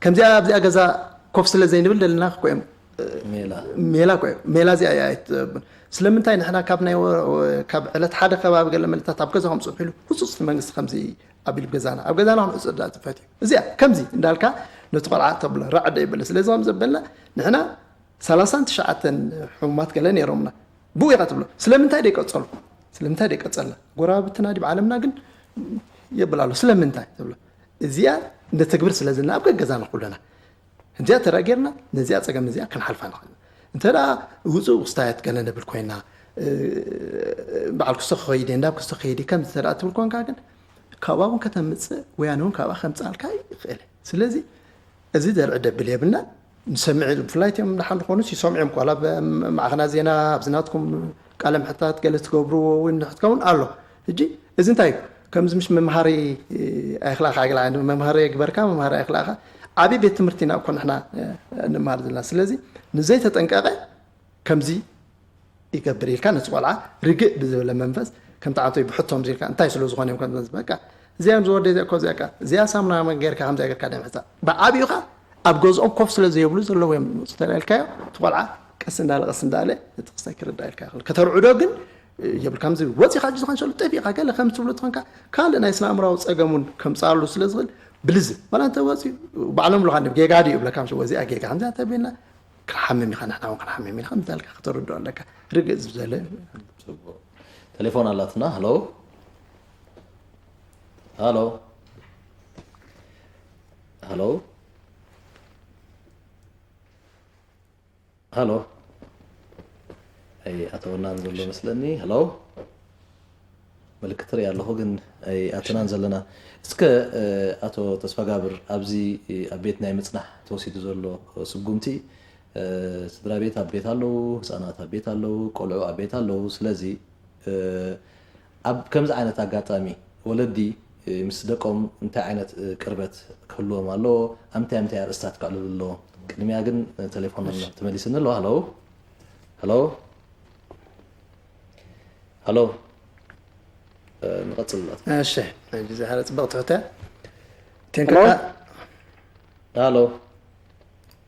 ከምዚኣ ኣብዚኣ ገዛ ኮፍ ስለ ዘይንብል ደለና ክኮዮም ሜላ ሜላ ኮ ሜላ እዚኣ እያ ኣይትጠብን ስለምንታይ ንሕና ካብ ናይ ወ- ወ- ካብ ዕለት ሓደ ከባቢ ገለ መልታት ኣብ ገዛኹም ፅንሑ ኢሉ ህፁፅ እቲ መንግስቲ ከምዚ ኣቢሉ ገዛና ኣብ ገዛና ክንዕፁ ዳ ትፈት እዩ እዚኣ ከምዚ እንዳልካ ነቲ ቆልዓ ተብሎ ራዕደ ይበለ ስለዚ ከም ዘበልና ንሕና ሰላሳን ትሽዓተን ሕሙማት ገለ ነይሮምና ብኡ ኢኻ ትብሎ ስለምንታይ ደይቀፀሉ ስለምንታይ ደይቀፀልና ጎረባብትና ዲብ ዓለምና ግን የብል ኣሎ ስለምንታይ ትብሎ እዚኣ ነተግብር ስለ ዘለና ኣብ ገገዛና ኩለና እዚኣ ተራ ጌርና ነዚኣ ፀገም እዚኣ ክንሓልፋ ንኽእል እንተ ደኣ ውፁእ ክስታያት ገለ ንብል ኮይና በዓል ክስቶ ክኸይድ እየ እንዳብ ክስቶ ክኸይድ እየ ከምዚ ተደኣ ትብል ኮንካ ግን ካብኣ እውን ከተምፅእ ወያነ እውን ካብኣ ከምፅኣልካ ይኽእል ስለዚ እዚ ዘርኢ ደብል የብልና ንሰምዕ ብፍላይ እቲኦም ደሓን ዝኾኑ ይሰምዑ እዮም ዋላ ማዕኸናት ዜና ኣብዚ ናትኩም ቃለ ምሕታት ገለ ትገብርዎ እውን ንሕትከውን ኣሎ ሕጂ እዚ እንታይ እዩ ከምዚ ምሽ መምሃሪ ኣይክላኻ ገላ መምሃሪ ግበርካ መምሃሪ ኣይክላኻ ዓብዪ ቤት ትምህርቲ ኢና እኮ ንሕና እንመሃር ዘለና ስለዚ ንዘይተጠንቀቐ ከምዚ ይገብር ኢልካ ነቲ ቆልዓ ርግእ ብዝበለ መንፈስ ከምቲ ዓንቶይ ብሕቶም ኢልካ እንታይ ስለ ዝኾነ እዮም ከም በቃ እዚኣ እዮም ዝወደ እዚኣ እኮ እዚኣ እዚኣ ሳሙና ጌርካ ከምዚኣ ጌርካ ደምሕፃ ብዓብዩኻ ኣብ ገዝኦም ኮፍ ስለ ዘይብሉ ዘለዉ እዮም ዝመፁ ተላልካዮ እቲ ቆልዓ ቀስ እንዳለ ቀስ እንዳለ ነቲ ክስታይ ክርዳ ኢልካ ይኽእል ከተርዕዶ ግን የብል ከምዚ ወፂኻ ሕጂ ዝኾን ሸሉ ጠፊእካ ገለ ከም ትብሎ ትኾንካ ካልእ ናይ ስነ ኣእምራዊ ፀገም እውን ከምፃሉ ስለ ዝኽእል ብልዝብ ዋላ እንተ ወፂኡ ባዕሎም ብለካ ጌጋ ድዩ ይብለካ ወዚኣ ጌጋ ከምዚኣ ተቢልና ክንሓምም ኢኻ ንሕና እውን ክንሓምም ኢና ከምዚ ኣልካ ከተርድኦ ኣለካ ርግእ ዝበለ ቴሌፎን ኣላትና። ሃሎ፣ ሃሎ፣ ሃሎ፣ ሃሎ። ኣይ ኣተወናን ዘሎ መስለኒ። ሃሎ፣ ምልክት ርኢ ኣለኹ ግን ኣይ ኣተናን ዘለና። እስከ ኣቶ ተስፋጋብር፣ ኣብዚ ኣብ ቤት ናይ ምጽናሕ ተወሲዱ ዘሎ ስጉምቲ፣ ስድራ ቤት ኣብ ቤት ኣለዉ፣ ህፃናት ኣብ ቤት ኣለዉ፣ ቆልዑ ኣብ ቤት ኣለዉ። ስለዚ ኣብ ከምዚ ዓይነት ኣጋጣሚ ወለዲ ምስ ደቆም እንታይ ዓይነት ቅርበት ክህልዎም ኣለዎ? ኣብ ምንታይ ምንታይ ኣርእስታት ከዕልሉ ኣለዎም? ቅድሚያ ግን ቴሌፎን ኣሎ፣ ተመሊስኒ ኣሎ። ሃሎ፣ ሃሎ፣ ሃሎ። ንቐጽል። እሺ፣ ሕጂ ዝያዳ ጽብቕቲ ሕቶ እያ። ቴንክካ። ሃሎ።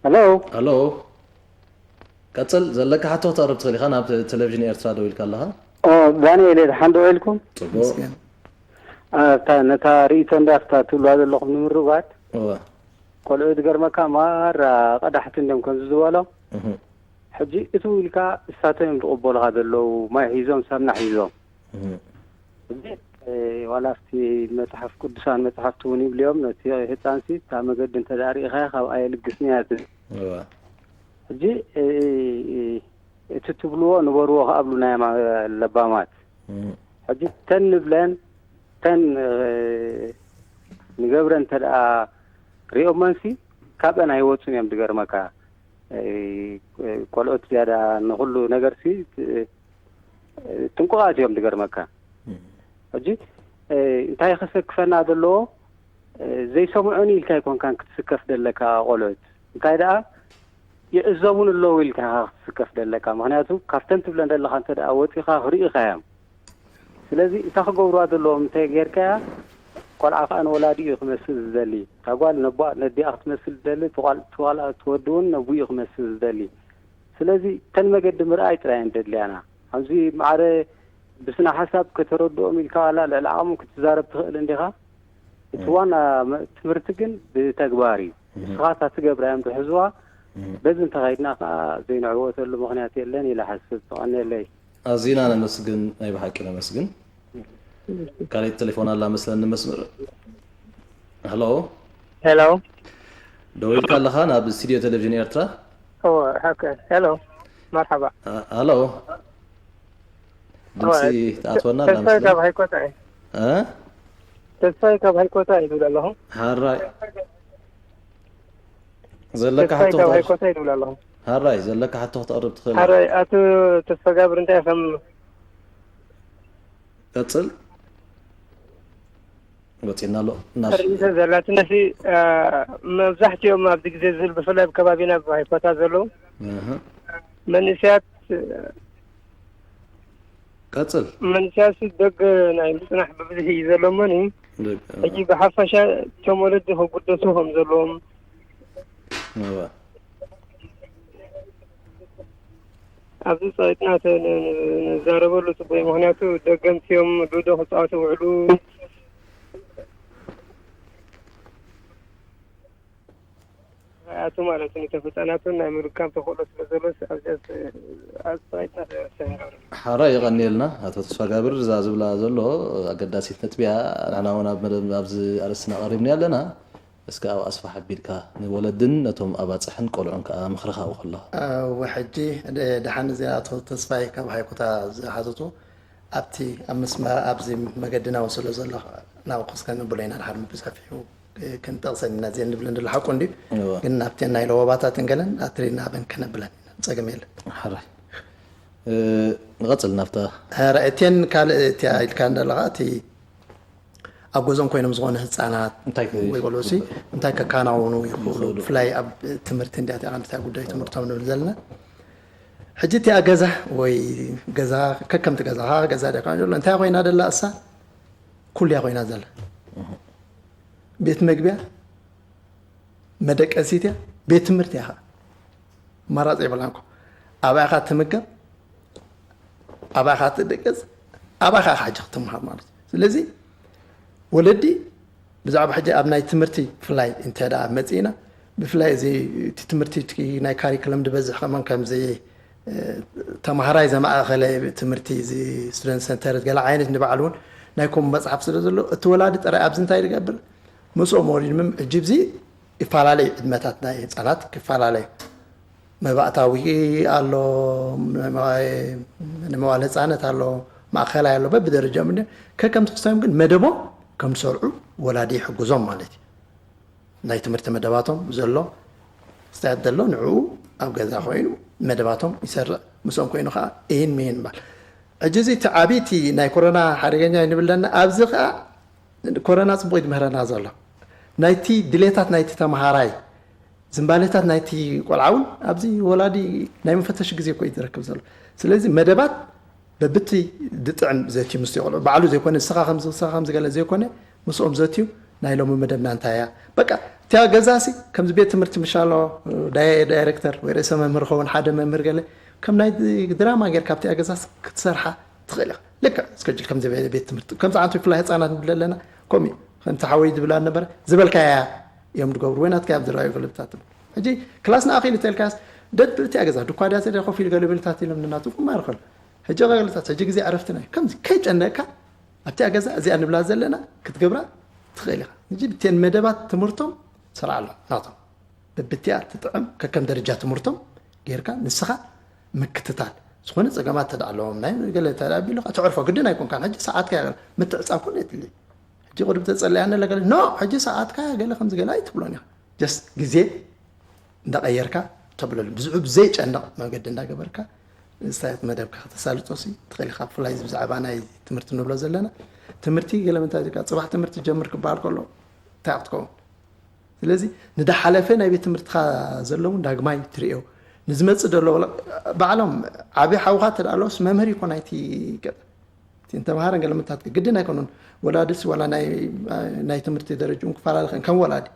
ሃሎ። ሃሎ። ቀጽል፣ ዘለካ ሕቶ ክተቕርብ ትኽእል ኢኻ። ናብ ቴሌቪዥን ኤርትራ ደው ኢልካ ኣለኻ። ኦ፣ ዳንኤል እየ፣ ደሓን ዶ ኢልኩም? ጽቡቕ። ምስጋና። ኣታ፣ ነታ ርእይቶ እንዳፍታ ትብልዋ ዘለኹም ንምርጓድ፣ እወ። ቆልዑ ዝገርመካ ማራ ቀዳሕቲ እንድዮም ከምዚ ዝበሎ። እህ። ሕጂ እትው ኢልካ እሳቶም እዮም ዝቕበሉኻ ዘለዉ፣ ማይ ሒዞም፣ ሳምና ሒዞም። እህ። ሕጂ፣ እ፣ ዋላ ኣብቲ መጽሓፍ ቅዱሳን መጽሓፍቲ እውን ይብልዮም፣ ነቲ ህጻንሲ እታ መገዲ እንተ ደኣ ርኢኻያ ካብኣ የልግስን እያ ትብል። እወ። ሕጂ፣ እ፣ እ፣ እቲ ትብልዎ ንበርዎ ክኣብሉ ናይ ኣማ-፣ ለባማት። እም። ሕጂ ተን ንብለን፣ ተን፣ እ፣ ንገብረን እንተ ደኣ ሪኦመንሲ ካብአን ኣይወጹን እዮም ዝገርመካ። እ፣ ቆልዑት ዝያዳ ንኹሉ ነገርሲ፣ እ፣ ጥንቁቓት እዮም ዝገርመካ። እም። ሕጂ፣ እ፣ እንታይ ከሰክፈና ዘለዎ፣ እ፣ ዘይሰምዑኒ ኢልካ ኣይኮንካን ክትስከፍ ዘለካ ቆልዑት። እንታይ ደኣ ይዕዘቡን ኣለዉ ኢልካ ኢኻ ክትስከፍ ዘለካ። ምኽንያቱ ካብተን ትብለን ዘለኻ እንተ ደኣ ወጺኻ ርኢኻዮም። ስለዚ እንታይ ክገብርዋ ዘለዎም እንተ ጌርካያ፣ ቆልዓ ከኣ ንወላዲኡ እዩ ክመስል ዝደሊ። እታ ጓል ነቦኣ ነዲኣ ክትመስል ትደሊ፣ እቲ ጓል፣ እቲ ጓል፣ እቲ ወዲ እውን ነቡኡ እዩ ክመስል ዝደሊ። ስለዚ እተን መገዲ ምርኣይ ጥራይ እየን ዘድልያና። ኣብዚ ማዕረ ብስነ ሓሳብ ከተረድኦም ኢልካ ዋላ ልዕሊ ዓቕሞም ክትዛረብ ትኽእል እንዲኻ። እቲ እም። ዋና መ-፣ ትምህርቲ ግን ብተግባር እዩ። እም። ንስኻ እታ ትገብራ እዮም ዝሕዝዋ። እም። በዚ እንተኸይድና ከኣ ዘይንዕወተሉ ምኽንያት የለን ኢለ እሓስብ። ተቐንየለይ። ኣዚና ነመስግን፣ ናይ ብሓቂ ነመስግን። ካልኣይቲ ቴሌፎን ኣላ መስለኒ መስመር። ሃሎ። ሄሎ። ደዊልካ ኣለኻ ናብ ስቱድዮ ቴሌቪዥን ኤርትራ? እወ፣ ሓቂ። ሄሎ። መርሓባ። አ-፣ ሃሎ። ድምፂ እወ፣ ትኣትወና ኣላ ተስፋይ መስለኒ። ካብ ሃይኮታ እየ። እ? ተስፋይ ካብ ሃይኮታ እየ ዝብል ኣለኹ። ሓራይ። ዘለካ ተስፋይ ሕቶ ካብ ክተቕርብ-፣ ሃይኮታ እየ ዝብል ኣለኹ። ሓራይ፣ ዘለካ ሕቶ ክተቕርብ ትኽእል ኢኻ። ሓራይ፣ ኣቶ ተስፋጋብር እንታይ ከም ቀጽል። ወጺእና ኣሎ። እናስ- ርእይቶ ዘላትነሲ፣ አ፣ መብዛሕትኦም ኣብዚ ግዜ ዝህል ብፍላይ ኣብ ከባቢና ኣብ ሃይኮታ ዘለዉ ኣሃ። መንእሰያት፣ ቀጽል። መንእሰያት ደገ ናይ ምጽናሕ ብብዝሒ እዩ ዘሎ እሞኒ፣ ደገ፣ ሕጂ ብሓፈሻ እቶም ወለዲ ክጉደሱ ከም ዘለዎም እወ። ኣብዚ ጸቂጥና ተ-፣ ን-፣ ን-፣ ንዛረበሉ ጽቡቅ እዩ። ምኽንያቱ ደገምቲ እዮም፣ ሉዶ ክጻወቱ ይውዕሉ። ይኣቱ ማለት እዩ። ንቶም ህጻናት እውን ናይ ምልካም ተኽእሎ ስለ ዘሎስ ኣብዚኣስ፣ ኣብዚ ጸቂጥና ተ-፣ ተንጋሩ። ሓራይ የቐንየልና ኣቶ ተስፋጋብር። እዛ ዝብላ ዘሎ ኣገዳሲት ነጥቢ እያ። ንሕና እውን ኣብ መደብ፣ ኣብዚ ኣርእስትና ቀሪብና ኣለና። እስከ ኣብ ኣስፍሕ ኣቢልካ ንወለድን ነቶም ኣባጽሕን ቆልዑን ከኣ ምኽርኻ ውኸሎ። እወ፣ ሕጂ ደ-፣ ደሓን እዚኣ ኣቶ ተስፋይ ካብ ሃይኮታ ዝሓተቶ፣ ኣብቲ ኣብ መስመር ኣብዚ መገዲ ናብኡ ስለ ዘሎ ናብኡ ክስ ከነብሎ ኢና፣ ድሓር ብሰፊሑ ክንጠቕሰን ኢና፣ እዚአን ንብለን ዘሎ ሓቁ እንድዩ። እወ። ግን ናብተን ናይ ለወባታትን ገለን ኣትሪና ኣበን ከነብለን ኢና፣ ጸገም የለን። ሓራይ። እ፣ ንቐጽል ናብታ። ኧረ፣ እተን ካልእ እቲኣ ኢልካ እንደለኻ፣ እቲ ኣብ ገዝኦም ኮይኖም ዝኾነ ህጻናት እንታይ ከ-፣ ወይ ቆልዑሲ እንታይ ከከናውኑ ይኽእሉ? ይኽእሉ? ብፍላይ ኣብ ትምህርቲ እንዲያ እቲኣ ቀንዲታ ጉዳይ ትምህርቶም ንብል ዘለና። ሕጂ እቲኣ ገዛ ወይ ገዛ ከከምቲ ገዛኻ ገዛ ድያ ኮይና ዘሎ? እንታይ ኮይና ደላ እሳ? ኩሉ እያ ኮይና ዘላ። እህ። ቤት መግቢያ፣ መደቀሲት እያ፣ ቤት ትምህርቲ እያ ኸዓ። ኣማራጺ የብላን እኮ። ኣብኣ ኢኻ ትምገብ፣ ኣብኣ ኢኻ ትድቅስ፣ ኣብኣ ኢኻ ሕጂ ክትምሃር ማለት እዩ። ስለዚ ወለዲ ብዛዕባ ሕጂ ኣብ ናይ ትምህርቲ ብፍላይ እንተ ደኣ መጺእና፣ ብፍላይ እዚ እቲ ትምህርቲ እቲ ናይ ካሪክለም ዝበዝሕ ከማን ከምዚ ተምሃራይ ዘማእኸለ ትምህርቲ፣ እዚ ስቱደንት ሰንተርድ ገለ ዓይነት ንባዕሉ እውን ናይ ኮም መፅሓፍ ስለ ዘሎ፣ እቲ ወላዲ ጥራይ ኣብዚ እንታይ ዝገብር? ምስኦም ወሪድምም ሕጂ እዚ ይፈላለዩ፣ ዕድመታት ናይ ህፃናት ክፈላለዩ፣ መባእታዊ ኣሎ፣ ንመዋለ ህፃነት ኣሎ፣ ማእኸላይ ኣሎ፣ በብደረጃ ከከም ትሕዝቶም ግን መደቦም ከም ዝሰርዑ ወላዲ ይሕግዞም ማለት እዩ። ናይ ትምህርቲ መደባቶም ዘሎ ስታያት ዘሎ ንዕኡ ኣብ ገዛ ኮይኑ መደባቶም ይሰርዕ፣ ምስኦም ኮይኑ ከዓ ኢን ሚን ባል። ሕጂ እዚ እቲ ዓብይቲ ናይ ኮሮና ሓደገኛ ንብለና ኣብዚ ከዓ ኮረና ጽቡቕ እዩ ዝምህረና ዘሎ። ናይቲ ድሌታት ናይቲ ተምሃራይ፣ ዝንባሌታት ናይቲ ቆልዓ እውን ኣብዚ ወላዲ ናይ መፈተሺ ግዜ እኮ እዩ ዝረክብ ዘሎ። ስለዚ መደባት በብቲ ዝጥዕም ዘትዩ ምስ ቆልዑ ባዕሉ ዘይኮነ፣ ንስኻ ከምዚ ንስኻ ከምዚ ገለ ዘይኮነ፣ ምስኦም ዘትዩ ናይ ሎሚ መደብና እንታይ እያ? በቃ እቲያ ገዛሲ ከምዚ ቤት ትምህርቲ ምሻሎ ዳይ- ዳይሬክተር ወይ ርእሰ መምህር ኸውን ሓደ መምህር ገለ ከም ናይ ድራማ ጌርካ ኣብቲያ ገዛሲ ክትሰርሓ ትኽእል ኢኻ። ልክዕ እስከጅል ከምዚ ቤት ትምህርቲ ከምዚ ዓንቱ ብፍላይ ህፃናት ንብል ኣለና። ከምኡ ከምቲ ሓወይ ዝብል ኣነበረ ዝበልካያ እዮም ዝገብሩ ወይ ናትካ ኣብ ዝረኣዩ ክልብታት። ሕጂ ክላስ ንኣኺል ተልካስ ደድ ብልቲ ኣገዛ ድኳዳ ዘደ ኮፍ ኢሉ ገለ ብልታት ኢሎም ንናቱ ክማር ከሎ ሕጂ ገለታት ሕጂ ግዜ ዕረፍትና እዩ። ከምዚ ከይጨነቅካ ኣብቲ ኣገዛ እዚኣ ንብላ ዘለና ክትገብራ ትኽእል ኢኻ። ሕጂ ብቴን መደባት ትምህርቶም ስርዓሎም ናቶም በብቲኣ ትጥዕም ከከም ደረጃ ትምህርቶም ጌርካ ንስኻ ምክትታል። ዝኾነ ጸገማት ተዳዕለዎም ናይ ገለ ተዳቢሉ ተዕርፎ ግድን ኣይኮንካን። ሕጂ ሰዓትካ ያገለ ምትዕጻብ ኩሉ የትሊ። ሕጂ ቅድም ተጸለያ ነለ ገለ ኖ ሕጂ ሰዓትካ ገለ ከም ዝገለ ኣይትብሎን ኢኻ። ጀስት ግዜ እንዳቀየርካ ተብለሉ ብዝዑ ብዘይጨንቕ መገዲ እንዳገበርካ ስታያት መደብካ ከተሳልጦ ሲ ትኽእል ኢኻ። ብፍላይ ብዛዕባ ናይ ትምህርቲ ንብሎ ዘለና ትምህርቲ ገለ ምንታይ ጽባሕ ትምህርቲ ጀምር ክበሃል ከሎ እንታይ ክትከውን ስለዚ ንዳሓለፈ ናይ ቤት ትምህርትኻ ዘለውን ዳግማይ ትርእዮ ንዝመጽእ ዘሎ ባዕሎም ዓብዪ ሓውኻ ተዳኣሎስ መምህር ይኮን ኣይቲ ገጠ እንተምሃረን ገለመታት ግድን ኣይኮኑን ወላድስ ዋላ ናይ ትምህርቲ ደረጅኡን ክፈላለ ከም ወላዲ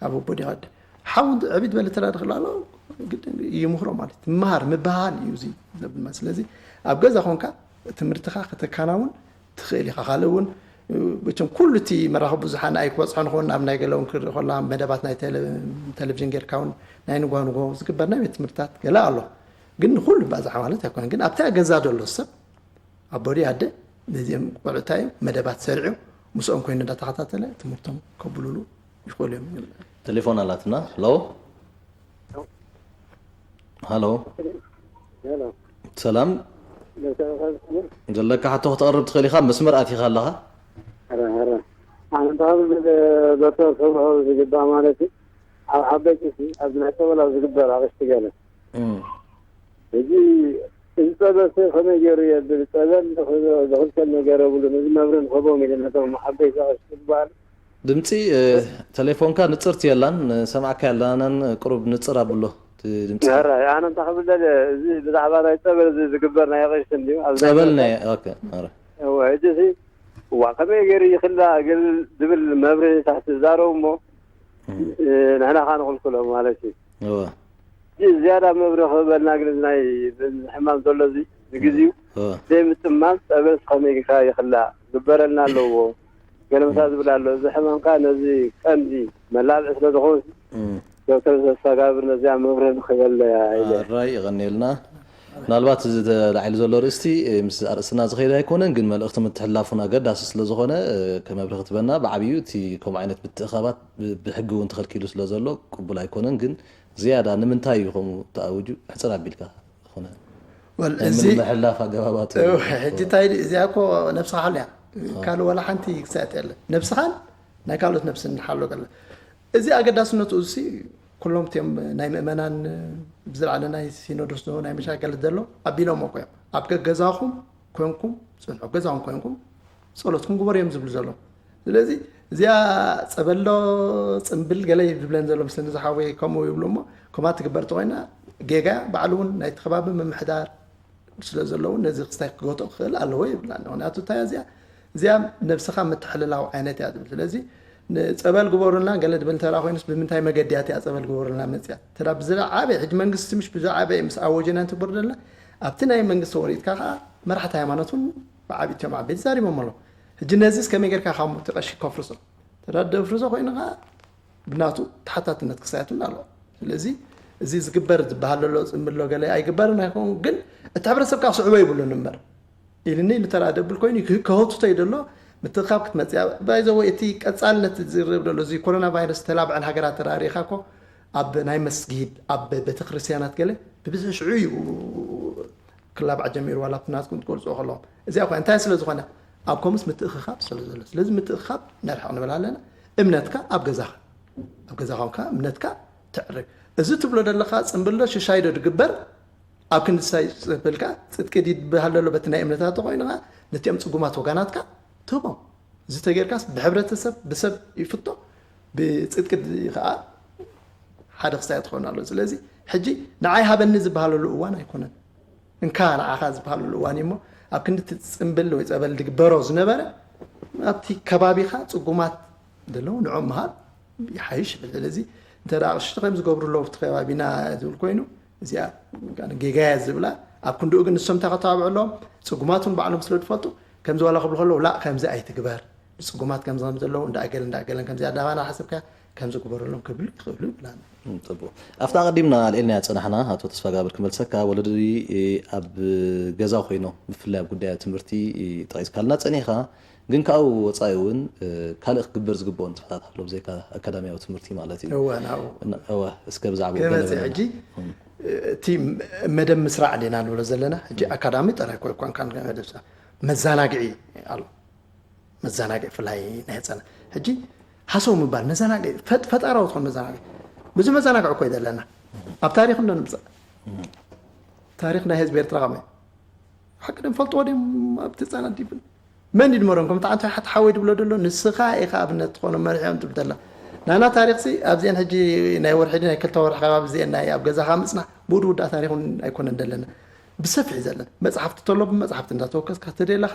ኣብ ኣቦ ዲኻ ሓው ዕብት በለ ተዳደ ክላሎ ይምህሮ ማለት ምሃር ምበሃል እዩ እዚ ዘብል ስለዚ ኣብ ገዛ ኮንካ ትምህርትኻ ከተካናውን ትኽእል ኢኻ። ካልእ እውን ብቸም ኩሉ እቲ መራኸቢ ብዙሓን ኣይክበፅሖ ንኸውን ኣብ ናይ ገለ እውን ክርኢ ከላ መደባት ናይ ቴሌ- ቴሌቪዥን ጌርካ እውን ናይ ንጓ ንጎ ዝግበር ናይ ቤት ትምህርትታት ገለ ኣሎ። ግን ንኩሉ ባዝሓ ማለት ኣይኮነን። ግን ኣብቲ ገዛ ዘሎ ሰብ ኣቦ ድዩ ኣደ ነዚኦም ቆልዑ እንታይ እዮም መደባት ሰሪዑ ምስኦም ኮይኑ እንዳተኸታተለ ትምህርቶም ከብሉሉ ይኽእሉ እዮም። ቴሌፎን ኣላትና። ሎ ሃሎ ሄሎ ሰላም መሰረታዊ ዘለካ ሕቶ ክትቐርብ ትኽእል ኢኻ። መስመር ኣቲኻ ኣለኻ። ኧረ ኧረ ኣነ እንታይ ዶክተር ክብርሆ ዝግባእ ማለት እዩ ኣብ ዓበይቲ ሲ ኣብዚ ናይ ጸበል ኣብ ዝግበር ኣቕሽቲ ገለ እም። እዚ እዚ ጸበል ሲ ከመይ ገይሩ የብል ጸበል ዝኽልከል ነገር የብሉን እዚ መብርህ ንኽህቦም ኢለ ነቶም ዓበይቲ ኣቕሽቲ ዝበሃል ድምፂ እ፣ ተሌፎንካ ንፅርቲ የላን ንሰማዕካ የላናን ቁሩብ ንፅር ኣብሎ እቲ ድምፂ ኧረ ኣነ እንታይ ክብል ደልየ እዚ ብዛዕባ ናይ ጸበል እዚ ዝግበር ናይ ኣቕሽቲ እንድዩ ኣብ ናይ ጸበል ናይ ኦኬ ኧረ እወ፣ ሕጂ ሲ እዋ ከመይ ገይሩ ይኽላ ግን ዝብል መብርህታት ዝዛረቡ እሞ እ፣ ንሕና ካ ንኽልክሎ ማለት እዩ እወ እዚ ዝያዳ መብርህ ክህበልና ግን እዚ ናይ እዚ ሕማም ዘሎ እዚ ንግዜኡ እወ ዘይምጥማም ጸበልስ ከመይ ጌርካ ይኽላ ግበረልና ኣለዎ ገለምሳ ዝብል ኣሎ እዚ ሕማምካ ነዚ ቀንዲ መላብዒ ስለ ዝኾን እም። ዶክተር ዘሳጋብር ነዚኣ መብርህ ንኽበለያ ኢለ ኣራይ የቐንየልና ምናልባት እዚ ተላዒሉ ዘሎ ርእስቲ ምስ ኣርእስትና ዝኸይድ ኣይኮነን ግን መልእኽቲ ምትሕላፉን ኣገዳሲ ስለ ዝኾነ ከመብርህ ክትበና ብዓብዩ እቲ ከምኡ ዓይነት ምትእኻባት ብሕጊ እውን ተኸልኪሉ ስለ ዘሎ ቅቡል ኣይኮነን ግን ዝያዳ ንምንታይ እዩ ከምኡ ተኣውጁ ሕፅር ኣቢልካ ዝኾነ እዚ ምሕላፍ ኣገባባት ሕጂ እንታይ እዚኣ እኮ ነብስኻ ሓሉ እያ ካልእ ዋላ ሓንቲ ክሳየት የለ ነብስኻን ናይ ካልኦት ነብስን ሓሎ ገለ እዚ ኣገዳስነቱ እዚ ኩሎም እቲኦም ናይ ምእመናን ብዝለዓለ ናይ ሲኖዶስ ዶ ናይ መሻገለት ዘሎ ኣቢሎም እኮ እዮም ኣብ ገገዛኹም ኮንኩም ፅንሑ ገዛኹም ኮንኩም ጸሎትኩም ግበሩ እዮም ዝብሉ ዘለዉ ስለዚ እዚኣ ጸበሎ ጽምብል ገለ ዝብለን ዘሎ ምስለኒ ዝሓወይ ከምኡ ይብሉ እሞ ከምኣ ትግበር ተኮይና ጌጋ ባዕሉ እውን ናይቲ ከባቢ ምምሕዳር ስለ ዘለዉ ነዚ ክስታይ ክገትኦ ክኽእል ኣለዎ ይብላ ምክንያቱ እንታይ እዚኣ እዚኣ ነብስኻ ምትሕልላው ዓይነት እያ ዝብል ስለዚ ንፀበል ግበሩልና ገለ ድብል እንተላ ኮይኑስ ብምንታይ መገዲ እያ እቲኣ ፀበል ግበሩልና መፅያ ተዳ ብዝለዓበ ሕጂ መንግስቲ ምሽ ብዝዓበ ምስ ኣወጀና እንትግበር ዘለና ኣብቲ ናይ መንግስቲ ወሪድካ ከዓ መራሕቲ ሃይማኖት እውን ብዓብይ እቲኦም ዓበይቲ ዛሪቦም ኣለዉ ሕጂ ነዚስ ከመይ ጌርካ ካብ እቲ ቀሺ ከፍርሶ ተዳ ደፍርሶ ኮይኑ ከዓ ብናቱ ተሓታትነት ክሳየት እውን ኣለዎ ስለዚ እዚ ዝግበር ዝበሃል ዘሎ ጽምብሎ ገለ ኣይግበርን ኣይኸውን፣ ግን እቲ ሕብረተሰብ ከዓ ስዕቦ ይብሉን እምበር ኢልኒ ኢሉ ተራ ደብል ኮይኑ ክህ-፣ ከህውትቶ እዩ ዘሎ። ምትእኻብ ክትመጽእ እያ። ባይዘወ እቲ ቀጻልነት ዝርብ ዘሎ እዚ ኮሮና ቫይረስ ተላብዐን ሃገራት ተራሪኻ እኮ ኣብ ናይ መስጊድ ኣብ ቤተክርስትያናት ገለ ብብዝሒ ሽዑ እዩ ክላባዕ ጀሚሩ፣ ዋላ ኣብቲ ናትኩም ትገልፅኦ ከለኹም። እዚኣ እኳ እንታይ ስለ ዝኾነ ኣብ ከምኡስ ምትእኽኻብ ስለ ዘሎ። ስለዚ ምትእኽኻብ ነርሕቕ ንብል ኣለና። እምነትካ ኣብ ገዛኻ፣ ኣብ ገዛ ኮንካ እምነትካ ተዕርግ። እዚ ትብሎ ዘለኻ ጽምብል ዶ ሽሻይ ዶ ድግበር? ኣብ ክንዲ ሳይ ጽምብልካ ጽድቂ ድዩ ዝበሃል ዘሎ በቲ ናይ እምነታት ተኾይኑ ኸዓ ነቲኦም ጽጉማት ወጋናትካ ትህቦም። እዚ ተጌርካስ ብሕብረተሰብ ብሰብ ይፍቶ፣ ብጽድቂ ድ-፣ ኸዓ ሓደ ክስታይ ትኾን ኣሎ። ስለዚ ሕጂ ንዓይ ሃበኒ ዝበሃለሉ እዋን ኣይኮነን። እንካ ንዓኻ ዝበሃለሉ እዋን እዩ እሞ ኣብ ክንዲ እቲ ጽምብል ወይ ጸበል ድግበሮ ዝነበረ ኣብቲ ከባቢኻ ጽጉማት ዘለዉ ንዖም ምሃብ ይሓይሽ ይብል። ስለዚ እንተ ደኣ ኣቕሽቲ ከም ዝገብሩ ኣለዉ ኣብቲ ከባቢና ዝብል ኮይኑ እዚኣ ጌጋ እያ ዝብላ ኣብ ክንድኡ ግን ንሶም እንታይ ከተባብዑ ኣለዎም? ጽጉማት እውን ባዕሎም ስለ ዝፈልጡ ከምዚ ዋላ ክብሉ ከለዉ ላእ ከምዚ ኣይትግበር ንጽጉማት ከምዚ ከም ዘለዉ እንዳ ገለ እንዳ ገለን ከምዚ ኣዳባና ሓሰብካ ከምዚ ግበረሎም ክብሉ ይኽእሉ ይብላና። እም፣ ጽቡቕ። ኣብታ ኣቐዲምና ኣልዒልናያ ጸናሕና፣ ኣቶ ተስፋጋብር፣ ክመልሰካ፣ ወለዲ፣ እ፣ ኣብ ገዛ ኮይኖም፣ ብፍላይ ኣብ ጉዳያት ትምህርቲ፣ እ፣ ጠቒስካልና ጸኒሕካ፣ ግን ካብኡ ወጻኢ እውን፣ እ፣ ካልእ ክግበር ዝግብኦ ንጥፈታት ኣሎ፣ ብዘይካ ኣካዳሚያዊ ትምህርቲ ማለት እዩ። እወ፣ ናብኡ። እና፣ እወ፣ እስከ ብዛዕባኡ ገለ ክመጽእ በለና። ሕጂ፣ እም። እቲ መደብ ምስራዕ ዲና ንብሎ ዘለና፣ ሕጂ እም። ኣካዳሚ ጥራይ እኮ ኣይኮንካን መደብ ስራዕ። መዘናግዒ ኣሎ። መዘናግዒ፣ ብፍላይ ናይ ህጻናት። ሕጂ ሃሰው ምባል፣ መዘናግዒ፣ ፈጥ-፣ ፈጣራዊ ዝኾነ መዘናግዒ። ብዙሕ መዘናግዒ እኮ እዩ ዘለና። ኣብ ታሪኽ እንዶ ንምጻእ። ታሪኽ ናይ ህዝቢ ኤርትራ ከመይ? ሓቂ ድም ፈልጥዎ ድዮም ኣብቲ ህጻናት ዲብል? መን እዩ ድመሮም? ከምቲ ኣንታ ሓቲ ሓወይ ድብሎ ደሎ፣ ንስኻ ኢኻ ኣብነት ትኾኖም መሪሕዮም ትብል ደላ። ናና ታሪኽሲ ኣብዚአን ሕጂ ናይ ወርሒ ድዩ ናይ ክልተ ወርሒ ከባቢ እዚአን ናይ ኣብ ገዛኻ ምጽናሕ፣ ብኡ ድውዳእ ታሪኽ እውን ኣይኮነን ደለና። ብሰፊሕ እዩ ዘለና። መጽሓፍቲ ተሎ ብመጽሓፍቲ እንዳተወከስካ ትደለኻ፣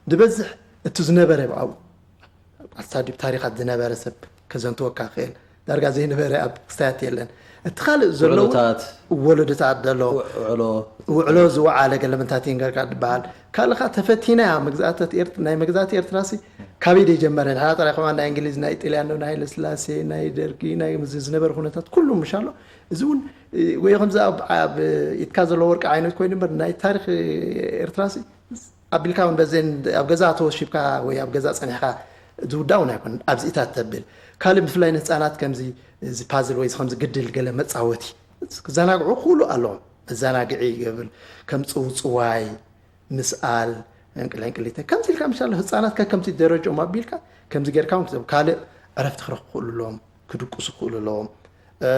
ዝበዝሕ እቲ ዝነበረ ኣብኡ። ኣብ ስታዲብ ታሪኻት ዝነበረ ሰብ ከዘንትወካ ክእል። ዳርጋ ዘይነበረ ኣብ ክስታያት የለን። እቲ ካልእ ዘለዉ ውዕሎታት። ወለዶታት ደሎ። ውዕሎ። ውዕሎ ዝወዓለ ገለመንታት ይንገርካ ድበሃል። ካልእ ኸዓ ተፈቲና እያ መግዛእተት ኤርት-፣ ናይ መግዛእቲ ኤርትራሲ ካበይ ደይ ጀመረ? ንሕና ጥራይ ከማን ናይ እንግሊዝ፣ ናይ ጥልያን፣ ናይ ሃይለስላሴ፣ ናይ ደርጊ፣ ናይ ምዝ-፣ ዝነበረ ኩነታት ኩሉ ምሻሎ። እዚ እውን፣ እ፣ ወይ ከምዚ ኣብ፣ ኣብ ኢድካ ዘሎ ወርቂ ዓይነት ኮይኑ እምበር ናይ ታሪኽ ኤርትራሲ ኣቢልካ እውን በዘን ኣብ ገዛ ተወሺብካ ወይ ኣብ ገዛ ጸኒሕካ ዝውዳእ እውን ኣይኮነን። ኣብዚኢታት ተብል። ካልእ ብፍላይ ንህጻናት ከምዚ እዚ ፓዝል ወይ ከምዚ ግድል ገለ መጻወቲ ክዘናግዑ ክኽእሉ ኣለዎም። መዘናግዒ ይገብር፣ ከም ጽውጽዋይ፣ ምስኣል፣ ዕንቅልዕንቅሊተ፣ ከምዚ ኢልካ ምሻሎ ህጻናት ከከምቲ ደረጅኦም ኣቢልካ ከምዚ ጌርካ እውን ክዘብ-፣ ካልእ ዕረፍቲ ክረኽቡ ክኽእሉ ኣለዎም። ክድቅሱ ክኽእሉ ኣለዎም። እ፣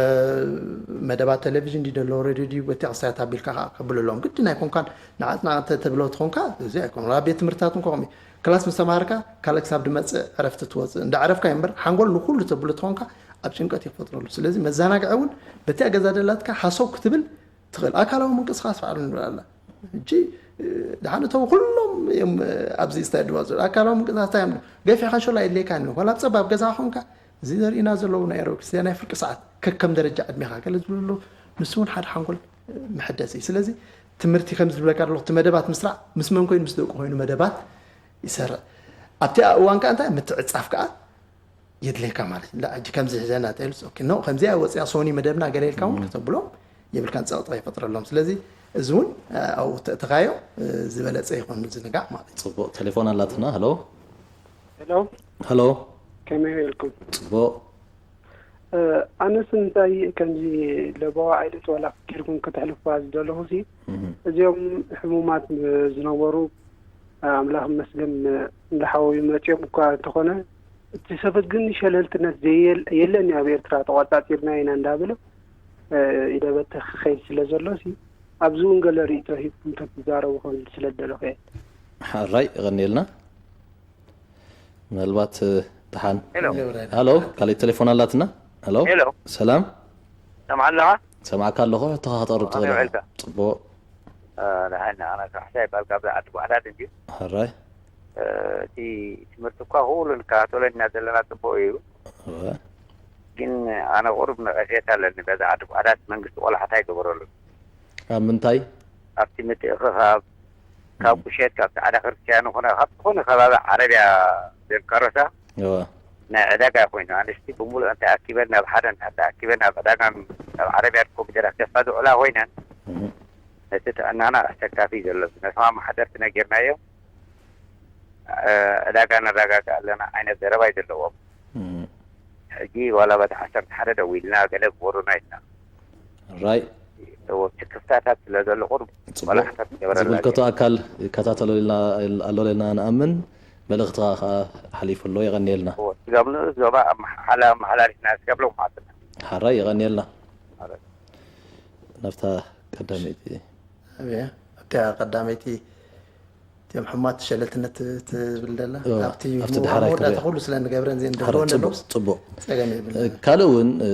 መደባት ቴሌቪዥን ድዩ ደሎ፣ ሬድዮ ድዩ፣ ቤተ ክርስቲያን ኣቢልካ ከኣ ከብሉ ኣለዎም። ግድን ኣይኮንካን፣ ንዓጽና እንተ ተብሎ ትኾንካ፣ እዚ ኣይኮን። ኣብ ቤት ትምህርትታት እንኳ ከምኡ እዩ። ክላስ ምስ ተማሃርካ፣ ካልእ ክሳብ ድመጽእ ዕረፍቲ ትወጽእ። እንዳ ዕረፍካ እዩ እምበር፣ ሓንጎል ንኹሉ ተብሎ ትኾንካ፣ ኣብ ጭንቀት እዩ ክፈጥረሉ። ስለዚ መዘናግዒ እውን፣ በቲ ኣብ ገዛ ደላትካ ሃሰው ክትብል ትኽእል። ኣካላዊ ምንቅስቓስ ባዕሉ ንብል ኣላ። ሕጂ፣ እ፣ ደሓን እቶም ኩሎም እዮም፣ እ፣ ኣብዚ ስታድዩም ዘለዉ። ኣካላዊ ምንቅስቓስ እንታይ እዮም? ገፊሕ ካንሸሎ ኣየድልየካን እዩ። ዋላ ኣብ ጸባብ ገዛ ኮንካ፣ እዚ ዘርእና ዘለዉ ናይ ኣሮቢክስ፣ ናይ ፍርቂ ሰዓት፣ ከከም ደረጃ ዕድሜኻ ገለ ዝብሉ ኣለዉ። ንሱ እውን ሓደ ሓንጎል፣ እ፣ መሐደሲ እዩ። ስለዚ ትምህርቲ ከም ዝብለካ ዘለኹ፣ እቲ መደባት ምስራዕ ምስ መን ኮይኑ? ምስ ደቁ ኮይኑ መደባት ይሰርዕ። ኣብቲ እዋን ከኣ እንታይ? ምትዕጻፍ ከኣ የድልየካ ማለት እዩ። ላ፣ ሕጂ ከምዚ ሒዘና ተይሉስ፣ ኦኬ፣ ኖ፣ ከምዚኣ ወፂኣ ሶኒ መደብና ገለ ኢልካ እውን እም። ከተብሎም የብልካን፣ ፀቕጢ ከይፈጥረሎም። ስለዚ እዚ እውን፣ እ፣ ኣብኡ ተእትኻዮ፣ እ፣ ዝበለፀ ይኾን ምዝንጋዕ ማለት እዩ። ፅቡቕ፣ ቴሌፎን ኣላትና። ሄሎ። ሄሎ። ሄሎ። ከመይ ውዒልኩም? ፅቡቕ። እ፣ ኣነስ እንታይ ከምዚ ለበዋ ዓይነት ዋላ ጌርኩም ከተሕልፉዋ ዝደለኹ ሲ፣ እም። እዚኦም ሕሙማት ዝነበሩ ኣምላኽ ይመስገን፣ እንዳሓወዩ መጺኦም እኳ እንተኾነ፣ እቲ ሰበት ግን ሸለልትነት ዘየል-፣ የለን እዩ ኣብ ኤርትራ፣ ተቖጻጺርናዮ ኢና እንዳበለ፣ እ፣ ኢደ በተኽ ክኸይድ ስለ ዘሎ ሲ፣ ኣብዚ እውን ገለ ርእይቶ ሂብኩም ተትዛረቡ ክብል ስለ ዝደለኹ እየ። ሓራይ፣ የቐንየልና። ምናልባት፣ እ፣ ደሓን። ሄሎ። ሃሎ፣ ካልእ ቴሌፎን ኣላትና። ሃሎ። ሄሎ። ሰላም። ሰምዓ ኣለኻ? ሰማዕካ ኣለኹ፣ ሕቶኻ ከተቕርብ ከመይ ትኽእል ኢኻ። ውዒልካ? ጽቡቕ። እ፣ ደሓን፣ ኣነ ካሕሳ ይባል፣ ካብዛ ዓዲ ጓዕዳድ እንድዩ። ሕራይ። እ፣ እቲ ትምህርቲ እኳ ኩሉ ንከታተሎ ኢና ዘለና፣ ጽቡቕ እዩ። እወ። ግን ኣነ ቁሩብ ነቐፌታ ኣለኒ በዛ ዓዲ ጓዕዳድ፣ መንግስቲ ቆላሕታ ኣይገበረሉን። ኣብ ምንታይ? ኣብቲ ምትእኽኻብ፣ ካብ ም። ቁሸት፣ ካብ ጻዕዳ ክርስትያን ይኹን ካብ ዝኾነ ከባቢ ዓረብያ ዘንካሮታ እወ። ናይ ዕዳጋ ኮይኑ፣ ኣንስቲ ብምሉእ እንተኣኪበን ናብ ሓደ እንድሕር ተኣኪበን ኣብ ዕዳጋ ኣብ ዓረብያ ኮምፒተራት ከፋ ዝውዕላ ኮይነን፣ ነቲ ጥዕናና ኣሰካፊ ዘሎ ነቶም ኣመሓደርቲ ነጊርናዮም፣ ዕዳጋ ነረጋግእ ኣለና ዓይነት ዘረባ እዩ ዘለዎም። ሕጂ ዋላ በቲ ዓሰርተ ሓደ ደው ኢልና ገለ ግበሩና ኢልና። ራይ እዎ፣ ስክፍታታት ስለ ዘሎ ቁሩብ ጽቡቕ። ቆላሕታት ገበረና። ዝምልከቶ ኣካል ይከታተሎ ኢልና ኣሎ ኢልና ንኣምን። መልእኽትኻ ከዓ ሓሊፉ ኣሎ። የቐንየልና። እዎ፣ ስጋብ ንኡስ ዞባ ኣመሓላ ኣመሓላሊፍና ስጋብ ሎም ሓትና። ሓራይ የቐንየልና። ናብታ ቀዳመይቲ ኣብያ ኣብታ ቀዳመይቲ እቲኦም ሕማት ሸለልትነት ትብል ደላ እዎ፣ ኣብቲ ኣብቲ ድሓራይ መወዳእታ ክርአ። ኩሉ ስለ ንገብረን እዚን ሓረ ደጎን ጽቡቕ ደሎስ ጽቡቕ። ጸገም የብልና። ካልእ እውን፣ እ፣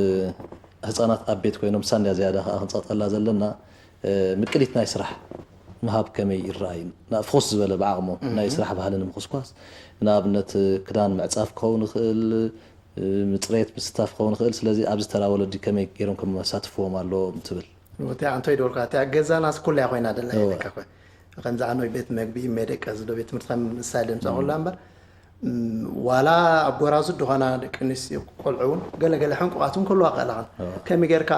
ህፃናት ኣብ ቤት ኮይኖም ሳንድያ ዝያዳ ከዓ ክንፀቕጠላ ዘለና፣ እ፣ ምቅሊት ናይ ስራሕ ምሃብ ከመይ ይረኣይ? ናብ ፍኹስ ዝበለ ብዓቕሞም ናይ ስራሕ ባህሊ ንምኹስኳስ፣ ንኣብነት፣ እ፣ ክዳን ምዕፃፍ ክኸውን ይኽእል፣ እ፣ ምፅሬት ምስታፍ ክኸውን ይኽእል። ስለዚ ኣብዚ ተራ ወለዲ ከመይ ገይሮም ከመሳትፍዎም ኣለዎም ትብል? እቲ ኣንቶይ ደወልካ እቲያ ገዛና ስኩልያ ኮይና ደላ እወ። ኢለካ ኮ ከምዚ ኣኖይ ቤት መግቢ መደቀ ዝዶ ቤት ትምህርቲ ከም ምሳሌ ምፃ ኩላ እምበር ም፣ ዋላ ኣብ ጎራዙ ድኾና ደቂ ኣንስትዮ ቆልዑ እውን ገለገለ ሕንቁቓት እውን ክህልዋ ክእላ ኸን ከመይ ጌርካ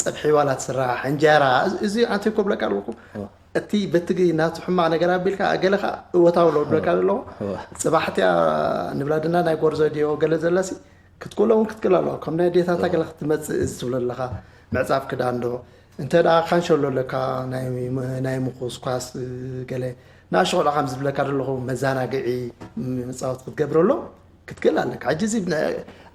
ፀብሒ ዋላ ትስራሕ እንጀራ እዚ- እዚ ኣንተ ኮብለካ ኣለኩ እቲ በቲ ናቱ ሕማቕ ነገር ኣቢልካ ገለ ከዓ እወታዊ ሎ ብለካ ኣለኹ እወ። ፅባሕትያ ንብላድና ናይ ጎርዞ ድዮ ገለ ዘለሲ ክትክእሎ እውን ክትክእል ኣለዋ ከም ናይ ዴታታ ገለ ክትመፅእ እዚ ትብሎ ኣለኻ ምዕፃፍ ክዳን ዶ እንተ ደኣ ካንሸሎ ኣለካ ናይ ናይ ምኹስኳስ ገለ ንኣሽቑላ ከም ዝብለካ ዘለኹ መዘናግዒ መፃወት ክትገብረሎም ክትክእል ኣለካ ሕጂ እዚ ብና-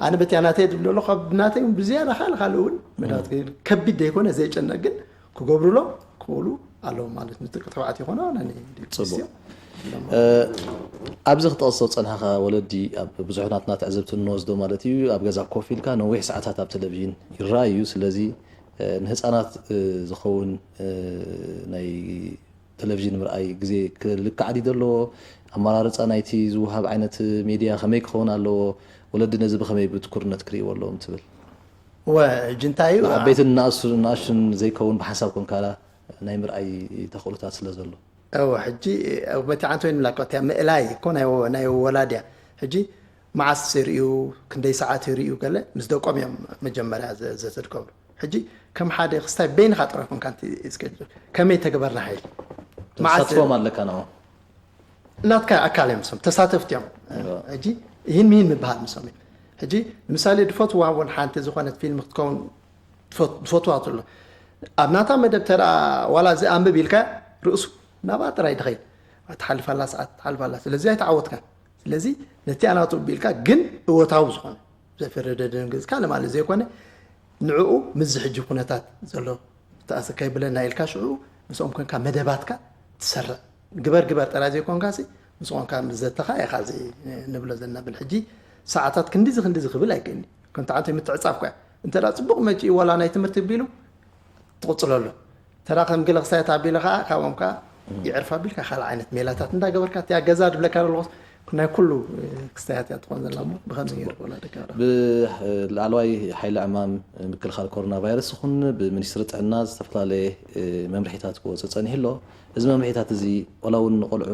ኣነ በቲያ ናተይ ዝብሎ ኣለኹ ካብ ናተይ እውን ብዝያዳ ካልእ ካልእ እውን መዳወት ከቢድ ዘይኮነ ዘይጨነቅ ግን ክገብሩሎም ክኽእሉ ኣለዎም ማለት ንጥቂ ተባዕትዮ ይኾኑ ኣነ ጽቡቕ። እ፣ ኣብዚ ክጠቕሶ ዝጸንሓኻ ወለዲ ኣብ ብዙሕ ናትና ትዕዝብቲ እንወስዶ ማለት እዩ ኣብ ገዛ ኮፍ ኢልካ ነዊሕ ሰዓታት ኣብ ቴሌቪዥን ይረኣይ እዩ። ስለዚ እ፣ ንህፃናት እ፣ ዝኸውን እ፣ ናይ ቴሌቪዥን ምርኣይ ግዜ ክልካዕ ድዩ ዘለዎ? ኣመራርፃ ናይቲ ዝወሃብ ዓይነት ሜድያ ከመይ ክኸውን ኣለዎ? ወለዲ ነዚ ብኸመይ ብትኩርነት ክርእይዎ ኣለዎም ትብል? ወ ሕጂ እንታይ እዩ ንዓበይትን ንኣሱ- ንኣሽቱን ዘይከውን ብሓንሳብ ኮንካ ናይ ምርኣይ ተኽእሎታት ስለ ዘሎ። እወ ሕጂ መቲዓንተ ወይ ንብላ እኮ እቲያ ምእላይ እኮ ናይ ወ- ናይ ወላድያ ሕጂ መዓስ ይርእዩ ክንደይ ሰዓት ይርእዩ ገለ ምስ ደቆም እዮም መጀመርያ ዘ- ዘተድከብሉ ሕጂ ከም ሓደ ክስታይ በይንኻ ጥራይ ኮንካ ንቲ ስኬጁል ከመይ ተግበርና ሓይል መዓስ ተሳትፎም ኣለካ ንኦም ናትካ ኣካል እዮም ሶም ተሳተፍቲ እዮም ሕጂ ይህን ምሂን ምበሃል ምሶም እዩ ሕጂ ንምሳሌ ድፈትዋ እውን ሓንቲ ዝኾነት ፊልም ክትከውን ድፈት- ድፈትዋ ትሎ ኣብ ናታ መደብ ተራ ዋላ እዚ ኣንብብ ኢልካ ርእሱ ናባ ጥራይ ድኸይድ ትሓልፍ ኣላ ሰዓት ትሓልፍ ኣላ ስለዚ ኣይተዓወትካ ስለዚ ነቲ ኣናቱ ቢልካ ግን እወታዊ ዝኾነ ዘፈረደ ደንገዝካ ለማለት ዘይኮነ ንዕኡ ምስዚ ሕጂ ኩነታት ዘሎ ተኣሰካይ ብለና ኢልካ ሽዑ ምስኦም ኮንካ መደባትካ ትሰርዕ ግበር ግበር ጥራይ ዘይኮንካ ሲ ምስ ኮንካ ምስ ዘተኻ ኢኻ እዚ ንብሎ ዘለና ብል ሕጂ ሰዓታት ክንዲዚ ክንዲዚ ክብል ኣይክእልኒ ከምቲ ዓንተ ምትዕጻፍ ኮያ እንተ ደኣ ጽቡቕ መጪኡ ዋላ ናይ ትምህርቲ ቢሉ ትቕጽለሉ ተራ ከም ገለ ክሳየት ኣቢለ ከዓ ካብኦም ከዓ ይዕርፍ ኣቢልካ ካልእ ዓይነት ሜላታት እንዳገበርካ እቲያ ገዛ ድብለካ ዘለኹስ ናይ ኩሉ ክስታያት እያ ትኾን ዘላ እሞ ብኸምዚ ገይሩ ወላ ደቂ ኣራ ብላዕለዋይ ሓይሊ ዕማም ምክልኻል ኮሮና ቫይረስ ይኹን ብሚኒስትሪ ጥዕና ዝተፈላለየ መምርሒታት ክወፅእ ፀኒሑ ኣሎ። እዚ መምርሒታት እዚ ዋላ እውን ንቆልዑ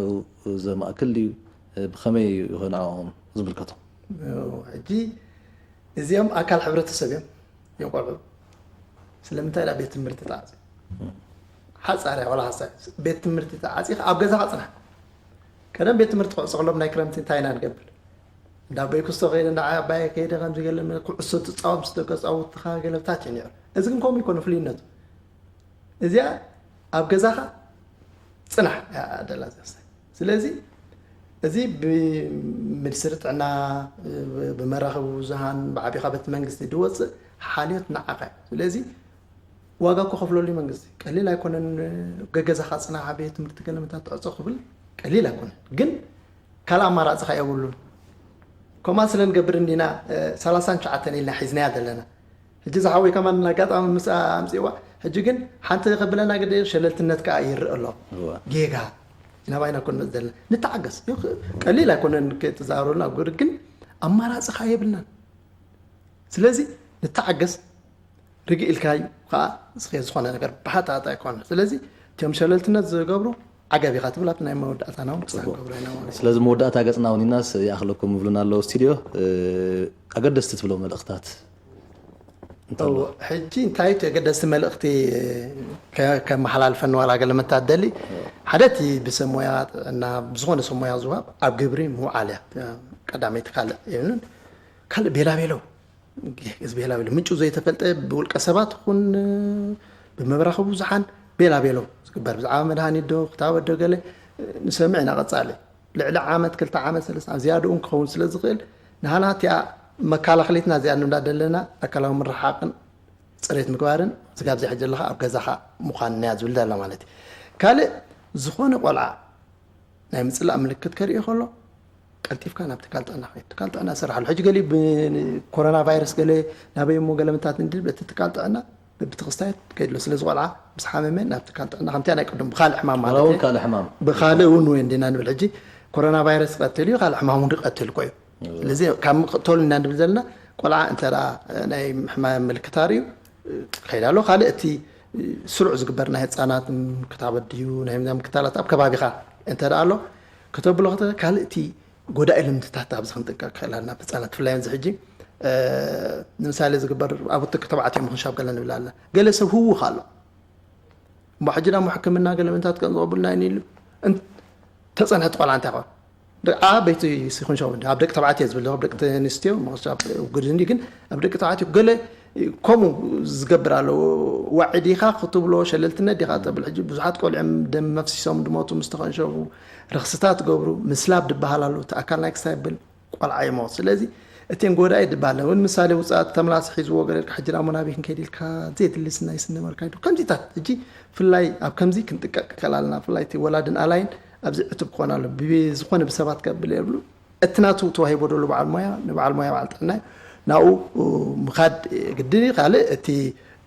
ዘማእክል ድዩ? ብኸመይ እዩ ንዕኦም ዝምልከቶም? ሕጂ እዚኦም ኣካል ሕብረተሰብ እዮም የቆልዑ ስለምንታይ ዳ ቤት ትምህርቲ ተዓፂ ሓፃርያ ዋላ ሓፃር ቤት ትምህርቲ ተዓፂ ኣብ ገዛኻ ፅናሕ ቀደም ቤት ትምህርቲ ክዕፀ ከሎም ናይ ክረምቲ እንታይ ኢና ንገብር እንዳ ኣቦይ ክስቶ ከይደ እንዳ ዓባየ ከይደ ከምዚ ገለ ኩዕሶ ትፃወት ምስ ደቂ ፃውትኻ ገለ ብታች ነይሩ እዚ ግን ከምኡ ይኮነ ፍልይነቱ እዚኣ ኣብ ገዛኻ ፅናሕ እያ ደላ እዚኣ ስለዚ እዚ ብሚኒስትሪ ጥዕና ብመራኸቢ ብዙሃን ብዓቢኻ ቤት መንግስቲ ዝወፅእ ሓልዮት ንዓኻ እዩ ስለዚ ዋጋ እኮ ከፍለሉ እዩ መንግስቲ ቀሊል ኣይኮነን ገገዛኻ ፅናሕ ቤት ትምህርቲ ገለመታት ትዕፆ ክብል ቀሊል ኣይኮነን ግን ካልእ ኣማራፂ ኸ የብሉን ከምኣ ስለ ንገብር እንዲና ሰላሳን ትሽዓተን ኢልና ሒዝናያ ዘለና ሕጂ ዝሓወይ ከማን ኣጋጣሚ ምስ ኣምፅእዋ ሕጂ ግን ሓንቲ ከብለና ግደ ሸለልትነት ከዓ ይርእ ኣሎ ጌጋ ናባይና ኮን መፅእ ዘለና ንተዓገስ ቀሊል ኣይኮነን ክትዛረበልና ጉድ ግን ኣማራፂ ከዓ የብልናን ስለዚ ንተዓገስ ርግእ ኢልካ እዩ ከዓ እስኸ ዝኾነ ነገር ብሓጣጣ ኣይኮነ ስለዚ እቲኦም ሸለልትነት ዝገብሩ ዓገብ ኢኻ ትብል ኣብቲ ናይ መወዳእታና እውን ክሳብ ገብሮ ኢና ማለት እዩ። ስለዚ መወዳእታ ገፅና እውን ኢናስ ይኣኽለኩም ይብሉና ኣለዉ ስቱድዮ። ኣገደስቲ ትብሎ መልእኽታት እንተሎ። ሕጂ እንታይ እቲ ኣገደስቲ መልእኽቲ ከ- ከመሓላልፈኒ ዋላ ገለ መታደሊ ሓደ እቲ ብሰብ ሞያ ጥዕና ብዝኾነ ሰብ ሞያ ዝወሃብ ኣብ ግብሪ ምውዓል እያ ቀዳመይቲ። ካልእ የብሉን። ካልእ ቤላ ቤለው እዚ ቤላ ቤለው ምንጩ ዘይተፈልጠ ብውልቀ ሰባት ይኹን ብመራኸቢ ብዙሓን ቤላ ቤለው ዝግበር ብዛዕባ መድሃኒት ዶ ክታበት ዶ ገለ ንሰምዕ ኢና። ቀጻሊ ልዕሊ ዓመት ክልተ ዓመት ሰለስተ ዓመት ዝያድኡ ክኸውን ስለ ዝኽእል ንሃና እቲኣ መከላኸሊትና እዚኣ ንብላ ዘለና ኣካላዊ ምርሓቕን ፅሬት ምግባርን ስጋብ ዚኣ ዘለኻ ኣብ ገዛኻ ምዃን እያ ዝብል ዘላ ማለት እዩ። ካልእ ዝኾነ ቆልዓ ናይ ምፅላእ ምልክት ከርኢ ከሎ ቀልጢፍካ ናብ ትካል ጥዕና ኸይድ። ትካል ጥዕና ይሰርሓሉ። ሕጂ ገሊ ብኮሮና ቫይረስ ገለ ናበይ እሞ ገለ ምታት እንድል በቲ ትካል ጥዕና በብቲ ክስታየት ከይድሎ ስለዚ ቆልዓ ምስ ሓመመ ናብ ትካል ጥዕና ከምቲያ ናይ ቅድም ብካልእ ሕማም ማለት ውን እዩ። ካልእ ሕማም ብካልእ እውን ወይ እንዲና ንብል ሕጂ ኮሮና ቫይረስ ይቐትል እዩ፣ ካልእ ሕማም እውን ይቐትል እኮ እዩ። ስለዚ ካብ ምክእተሉ ኢና ንብል ዘለና ቆልዓ እንተ ደኣ ናይ ሕማም ምልክት ኣርእዩ ከይዳ ኣሎ። ካልእ እቲ ስሩዕ ዝግበር ናይ ህፃናት ክታበት ድዩ ናይ ምክታላት ኣብ ከባቢኻ እንተ ደኣ ኣሎ ከተብሎ ከተ ካልእ እቲ ጎዳኢ ልምድታት ኣብዚ ክንጥንቀቅ ክኽእል ኣለና። ህፃናት ብፍላይ እዚ ሕጂ ንምሳሌ ዝግበር ኣብ ተባዕትዮ ምኽንሻብ ገለ ንብል ኣለና። ገለ ሰብ ህውኽ ኣሎ እሞ ሕጂ ዳሞ ሕክምና ገለ ምንታት ከም ዝቐብልና ይን ኢሉ ተፀንሐት ቆልዓ እንታይ ኾን ደቂ ዓበይቲ ሲኹን ሸው ኣብ ደቂ ተባዕትዮ ዝብል ኣብ ደቂ ኣንስትዮ ምኽንሻብ ውግድ እንዲ ግን ኣብ ደቂ ተባዕትዮ ገለ ከምኡ ዝገብር ኣሎ። ዋዒ ዲኻ ክትብሎ ሸለልትነት ዲኻ ተብል። ሕጂ ብዙሓት ቆልዕም ደም መፍሲሶም ድሞቱ ምስ ተኸንሸቡ ረኽስታት ትገብሩ ምስላብ ድበሃል ኣሎ። እቲ ኣካል ናይ ክሳይ ብል ቆልዓ ይሞት። ስለዚ እተን ጎዳኢ ድበሃል እውን ምሳሌ ውፅኣት ተምላሲ ሒዝዎ ገለልካ ሕጂ ዳሞ ናበይ ክንከይድ ኢልካ ዘየድሊ ስናይ ስነ መልካ ይዱ ከምዚታት ሕጂ ፍላይ ኣብ ከምዚ ክንጥቀቅ ክኸል ኣለና። ፍላይ እቲ ወላድን ኣላይን ኣብዚ ዕቱብ ክኾን ኣሎ። ብዝኾነ ብሰባት ከብል የብሉ እቲ ናቱ ተዋሂቦ ደሉ በዓል ሞያ ንበዓል ሞያ በዓል ጥዕና እዩ። ናብኡ ምኻድ ግድን እዩ። ካልእ እቲ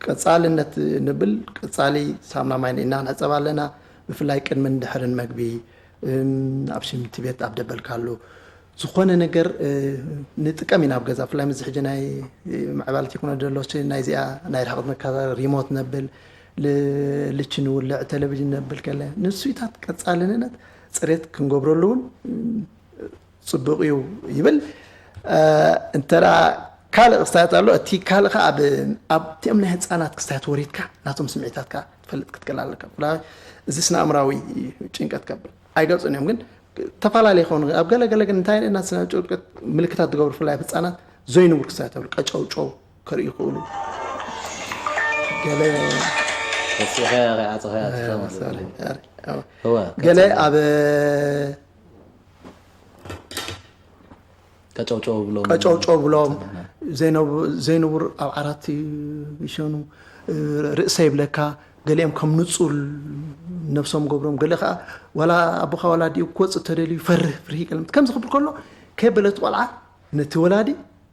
ቀፃልነት ንብል ቀፃሊ ሳምና ማይ ንኢና ንሕፀብ ኣለና። ብፍላይ ቅድምን ድሕርን መግቢ እም፣ ኣብ ሽንቲ ቤት ኣብ ደበልካሉ ዝኾነ ነገር እ፣ ንጥቀም ኢና ኣብ ገዛ ብፍላይ ምዚ ሕጂ ናይ እ፣ ምዕባለ ቴክኖሎጂ ዘሎ ሲ ናይዚኣ ናይ ርሕቀት መከታተሊ ሪሞት ነብል ል- ልቺ ንውልዕ ቴሌቪዥን ነብል ከለ ንሱይታት ቀፃልነት ፅሬት ክንገብረሉ እውን እም፣ ፅቡቕ እዩ ይብል። እ፣ እንተ ደኣ ካልእ ክስታያት ኣሎ እቲ ካልእ ከዓ ኣብ ኣብቲኦም ናይ ህፃናት ክስታያት ወሪድካ ናቶም ስምዒታት ከዓ ትፈልጥ ክትክእል ኣለካ። ብፍላይ እዚ ስነ ኣእምራዊ ጭንቀት ከብል ኣይገልፅን እዮም ግን ተፈላለየ ይኸውን። ኣብ ገለ ገለ ግን እንታይ ና ስነ ጭንቀት ምልክታት ዝገብሩ ብፍላይ ኣብ ህፃናት ዘይንቡር ክስታያት ተብሉ ቀጨውጨው ከርኢ ይኽእሉ። ገለ ወሲኸ ከይዓፀኸ እ፣ sorry፣ sorry። እወ ገለ ኣብ ቀጨውጨው ብሎም ቀጨውጨው ብሎም ዘይነቡ- ዘይንቡር ኣብ ዓራት ይሸኑ እ፣ ርእሰ ይብለካ። ገሊኦም ከም ንፁል ነብሶም ገብሮም ገለ ከዓ ዋላ ኣቦኻ ዋላ ዲኡ ክወፅእ ተደልዩ ፈርህ ፍርሂ ቀለምት ከምዚ ክብል ከሎ ከየበለት ቆልዓ ነቲ ወላዲ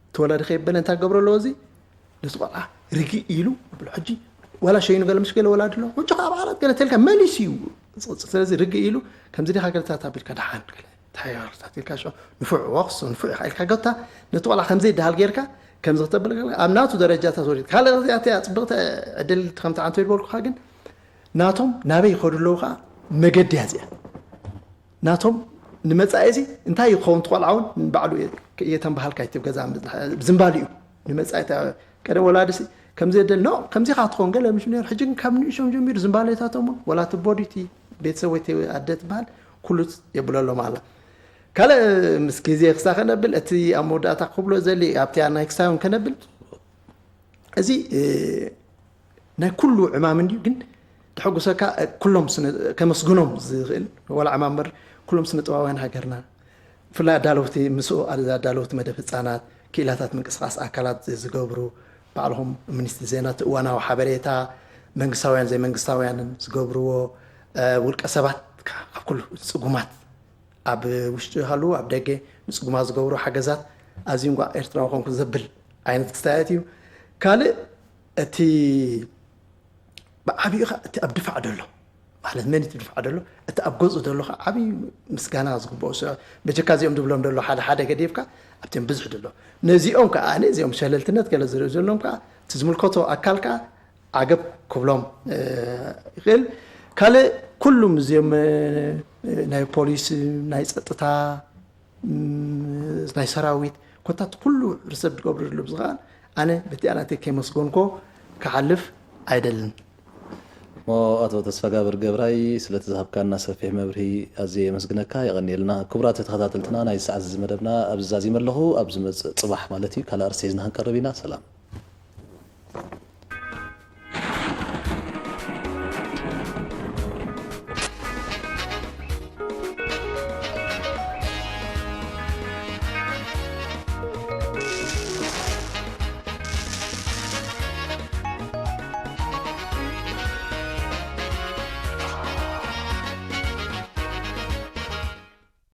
እቲ ወላዲ ከየበለ እንታይ ክገብሮ ኣለዎ እዚ ነቲ ቆልዓ ርግእ ኢሉ ብሎ ሕጂ ዋላ ሸይኑ ገለ ምስ ገለ ወላዲ ኣሎ ሕጂ ከዓ ኣብ ዓራት ገለ ተልካ መሊሱ እዩ። ስለዚ ርግእ ኢሉ ከምዚ ዲኻ ገለታት ኣቢልካ ደሓን ገለ ተሓያርታት ኢልካ ሽዑ ንፉዕ ወቕሶ ንፉዕ ኢኻ ኢልካ ገታ ነቲ ቆልዓ ከምዘይ ደሃል ጌርካ ከምዚ ክተብል ከለካ ኣብ ናቱ ደረጃታት ወሪድ ካልእ ዚኣ እቲኣ ፅብቕቲ ዕድል ከምቲ ዓንቶ ይበልኩኻ ግን ናቶም ናበይ ይኸዱ ኣለዉ ከዓ መገዲ እያ እዚኣ ናቶም ንመፃኢ እዚ እንታይ ይኸውን ትቆልዓውን ንባዕሉ እየ ተንበሃልካ ይትብ ገዛ ዝምባል እዩ ንመፃኢ ቀደም ወላድሲ ከምዚ የደል ኖ ከምዚ ካ ትኸውን ገለ ምሽ ነሩ ሕጂ ግን ካብ ንእሾም ጀሚሩ ዝምባሌታቶም እውን ወላ እቲ ቦዲቲ ቤተሰብ ወይ ኣደ ትበሃል ኩሉ የብለሎም ኣላ ካልእ ምስ ግዜ ክሳ ከነብል እቲ ኣብ መወዳእታ ክብሎ ዘሊ ኣብቲ ናይ ክሳዮን ከነብል እዚ ናይ ኩሉ ዕማም እንድዩ ግን ተሐጉሰካ ኩሎም ከመስግኖም ዝኽእል ወላ ዕማም በር ኩሎም ስነ ጥባውያን ሃገርና ብፍላይ ኣዳለውቲ ምስኡ ኣዳለውቲ መደብ ህፃናት ክኢላታት ምንቅስቃስ ኣካላት ዝገብሩ ባዕልኹም ሚኒስትሪ ዜና እቲ እዋናዊ ሓበሬታ መንግስታውያን ዘይመንግስታውያንን ዝገብርዎ ውልቀ ሰባት ካብ ኩሉ ፅጉማት ኣብ ውሽጢ ሃሉ ኣብ ደገ ንፅጉማት ዝገብሩ ሓገዛት ኣዝዩ እንኳ ኤርትራዊ ኮንኩ ዘብል ዓይነት ክስታያት እዩ። ካልእ እቲ ብዓብዩ ኸ እቲ ኣብ ድፋዕ ደሎ ማለት መን እቲ ድፋዕ ደሎ እቲ ኣብ ገዝኡ ደሎ ኸ ዓብዪ ምስጋና ዝግብኦ ሰብ በጀካ እዚኦም ዝብሎም ደሎ ሓደ ሓደ ገዲፍካ ኣብቲኦም ብዙሕ ደሎ ነዚኦም ከዓ ነዚኦም ሸለልትነት ገለ ዝርኢ ዘሎም ከዓ እቲ ዝምልከቶ ኣካል ከዓ ዓገብ ክብሎም ይኽእል። ካልእ ኩሉም እዚኦም ናይ ፖሊስ ናይ ፀጥታ ናይ ሰራዊት ኮታት ኩሉ ሕብረተሰብ ዝገብሩ ዝሉ ዝኸኣል ኣነ በቲኣ ናተይ ከመስጎንኮ ክሓልፍ ኣይደልን። ሞ ኣቶ ተስፋጋብር ገብራይ ስለቲ ዝሃብካና ሰፊሕ መብርሂ ኣዝየ የመስግነካ። የቐንየልና። ክቡራት ተኸታተልትና፣ ናይ ሰዓት እዚ መደብና ኣብዚ ዛዚመ ኣለኹ። ኣብ ዝመጽእ ጽባሕ ማለት እዩ ካልእ ኣርእስቲ ሒዝና ክንቀርብ ኢና። ሰላም።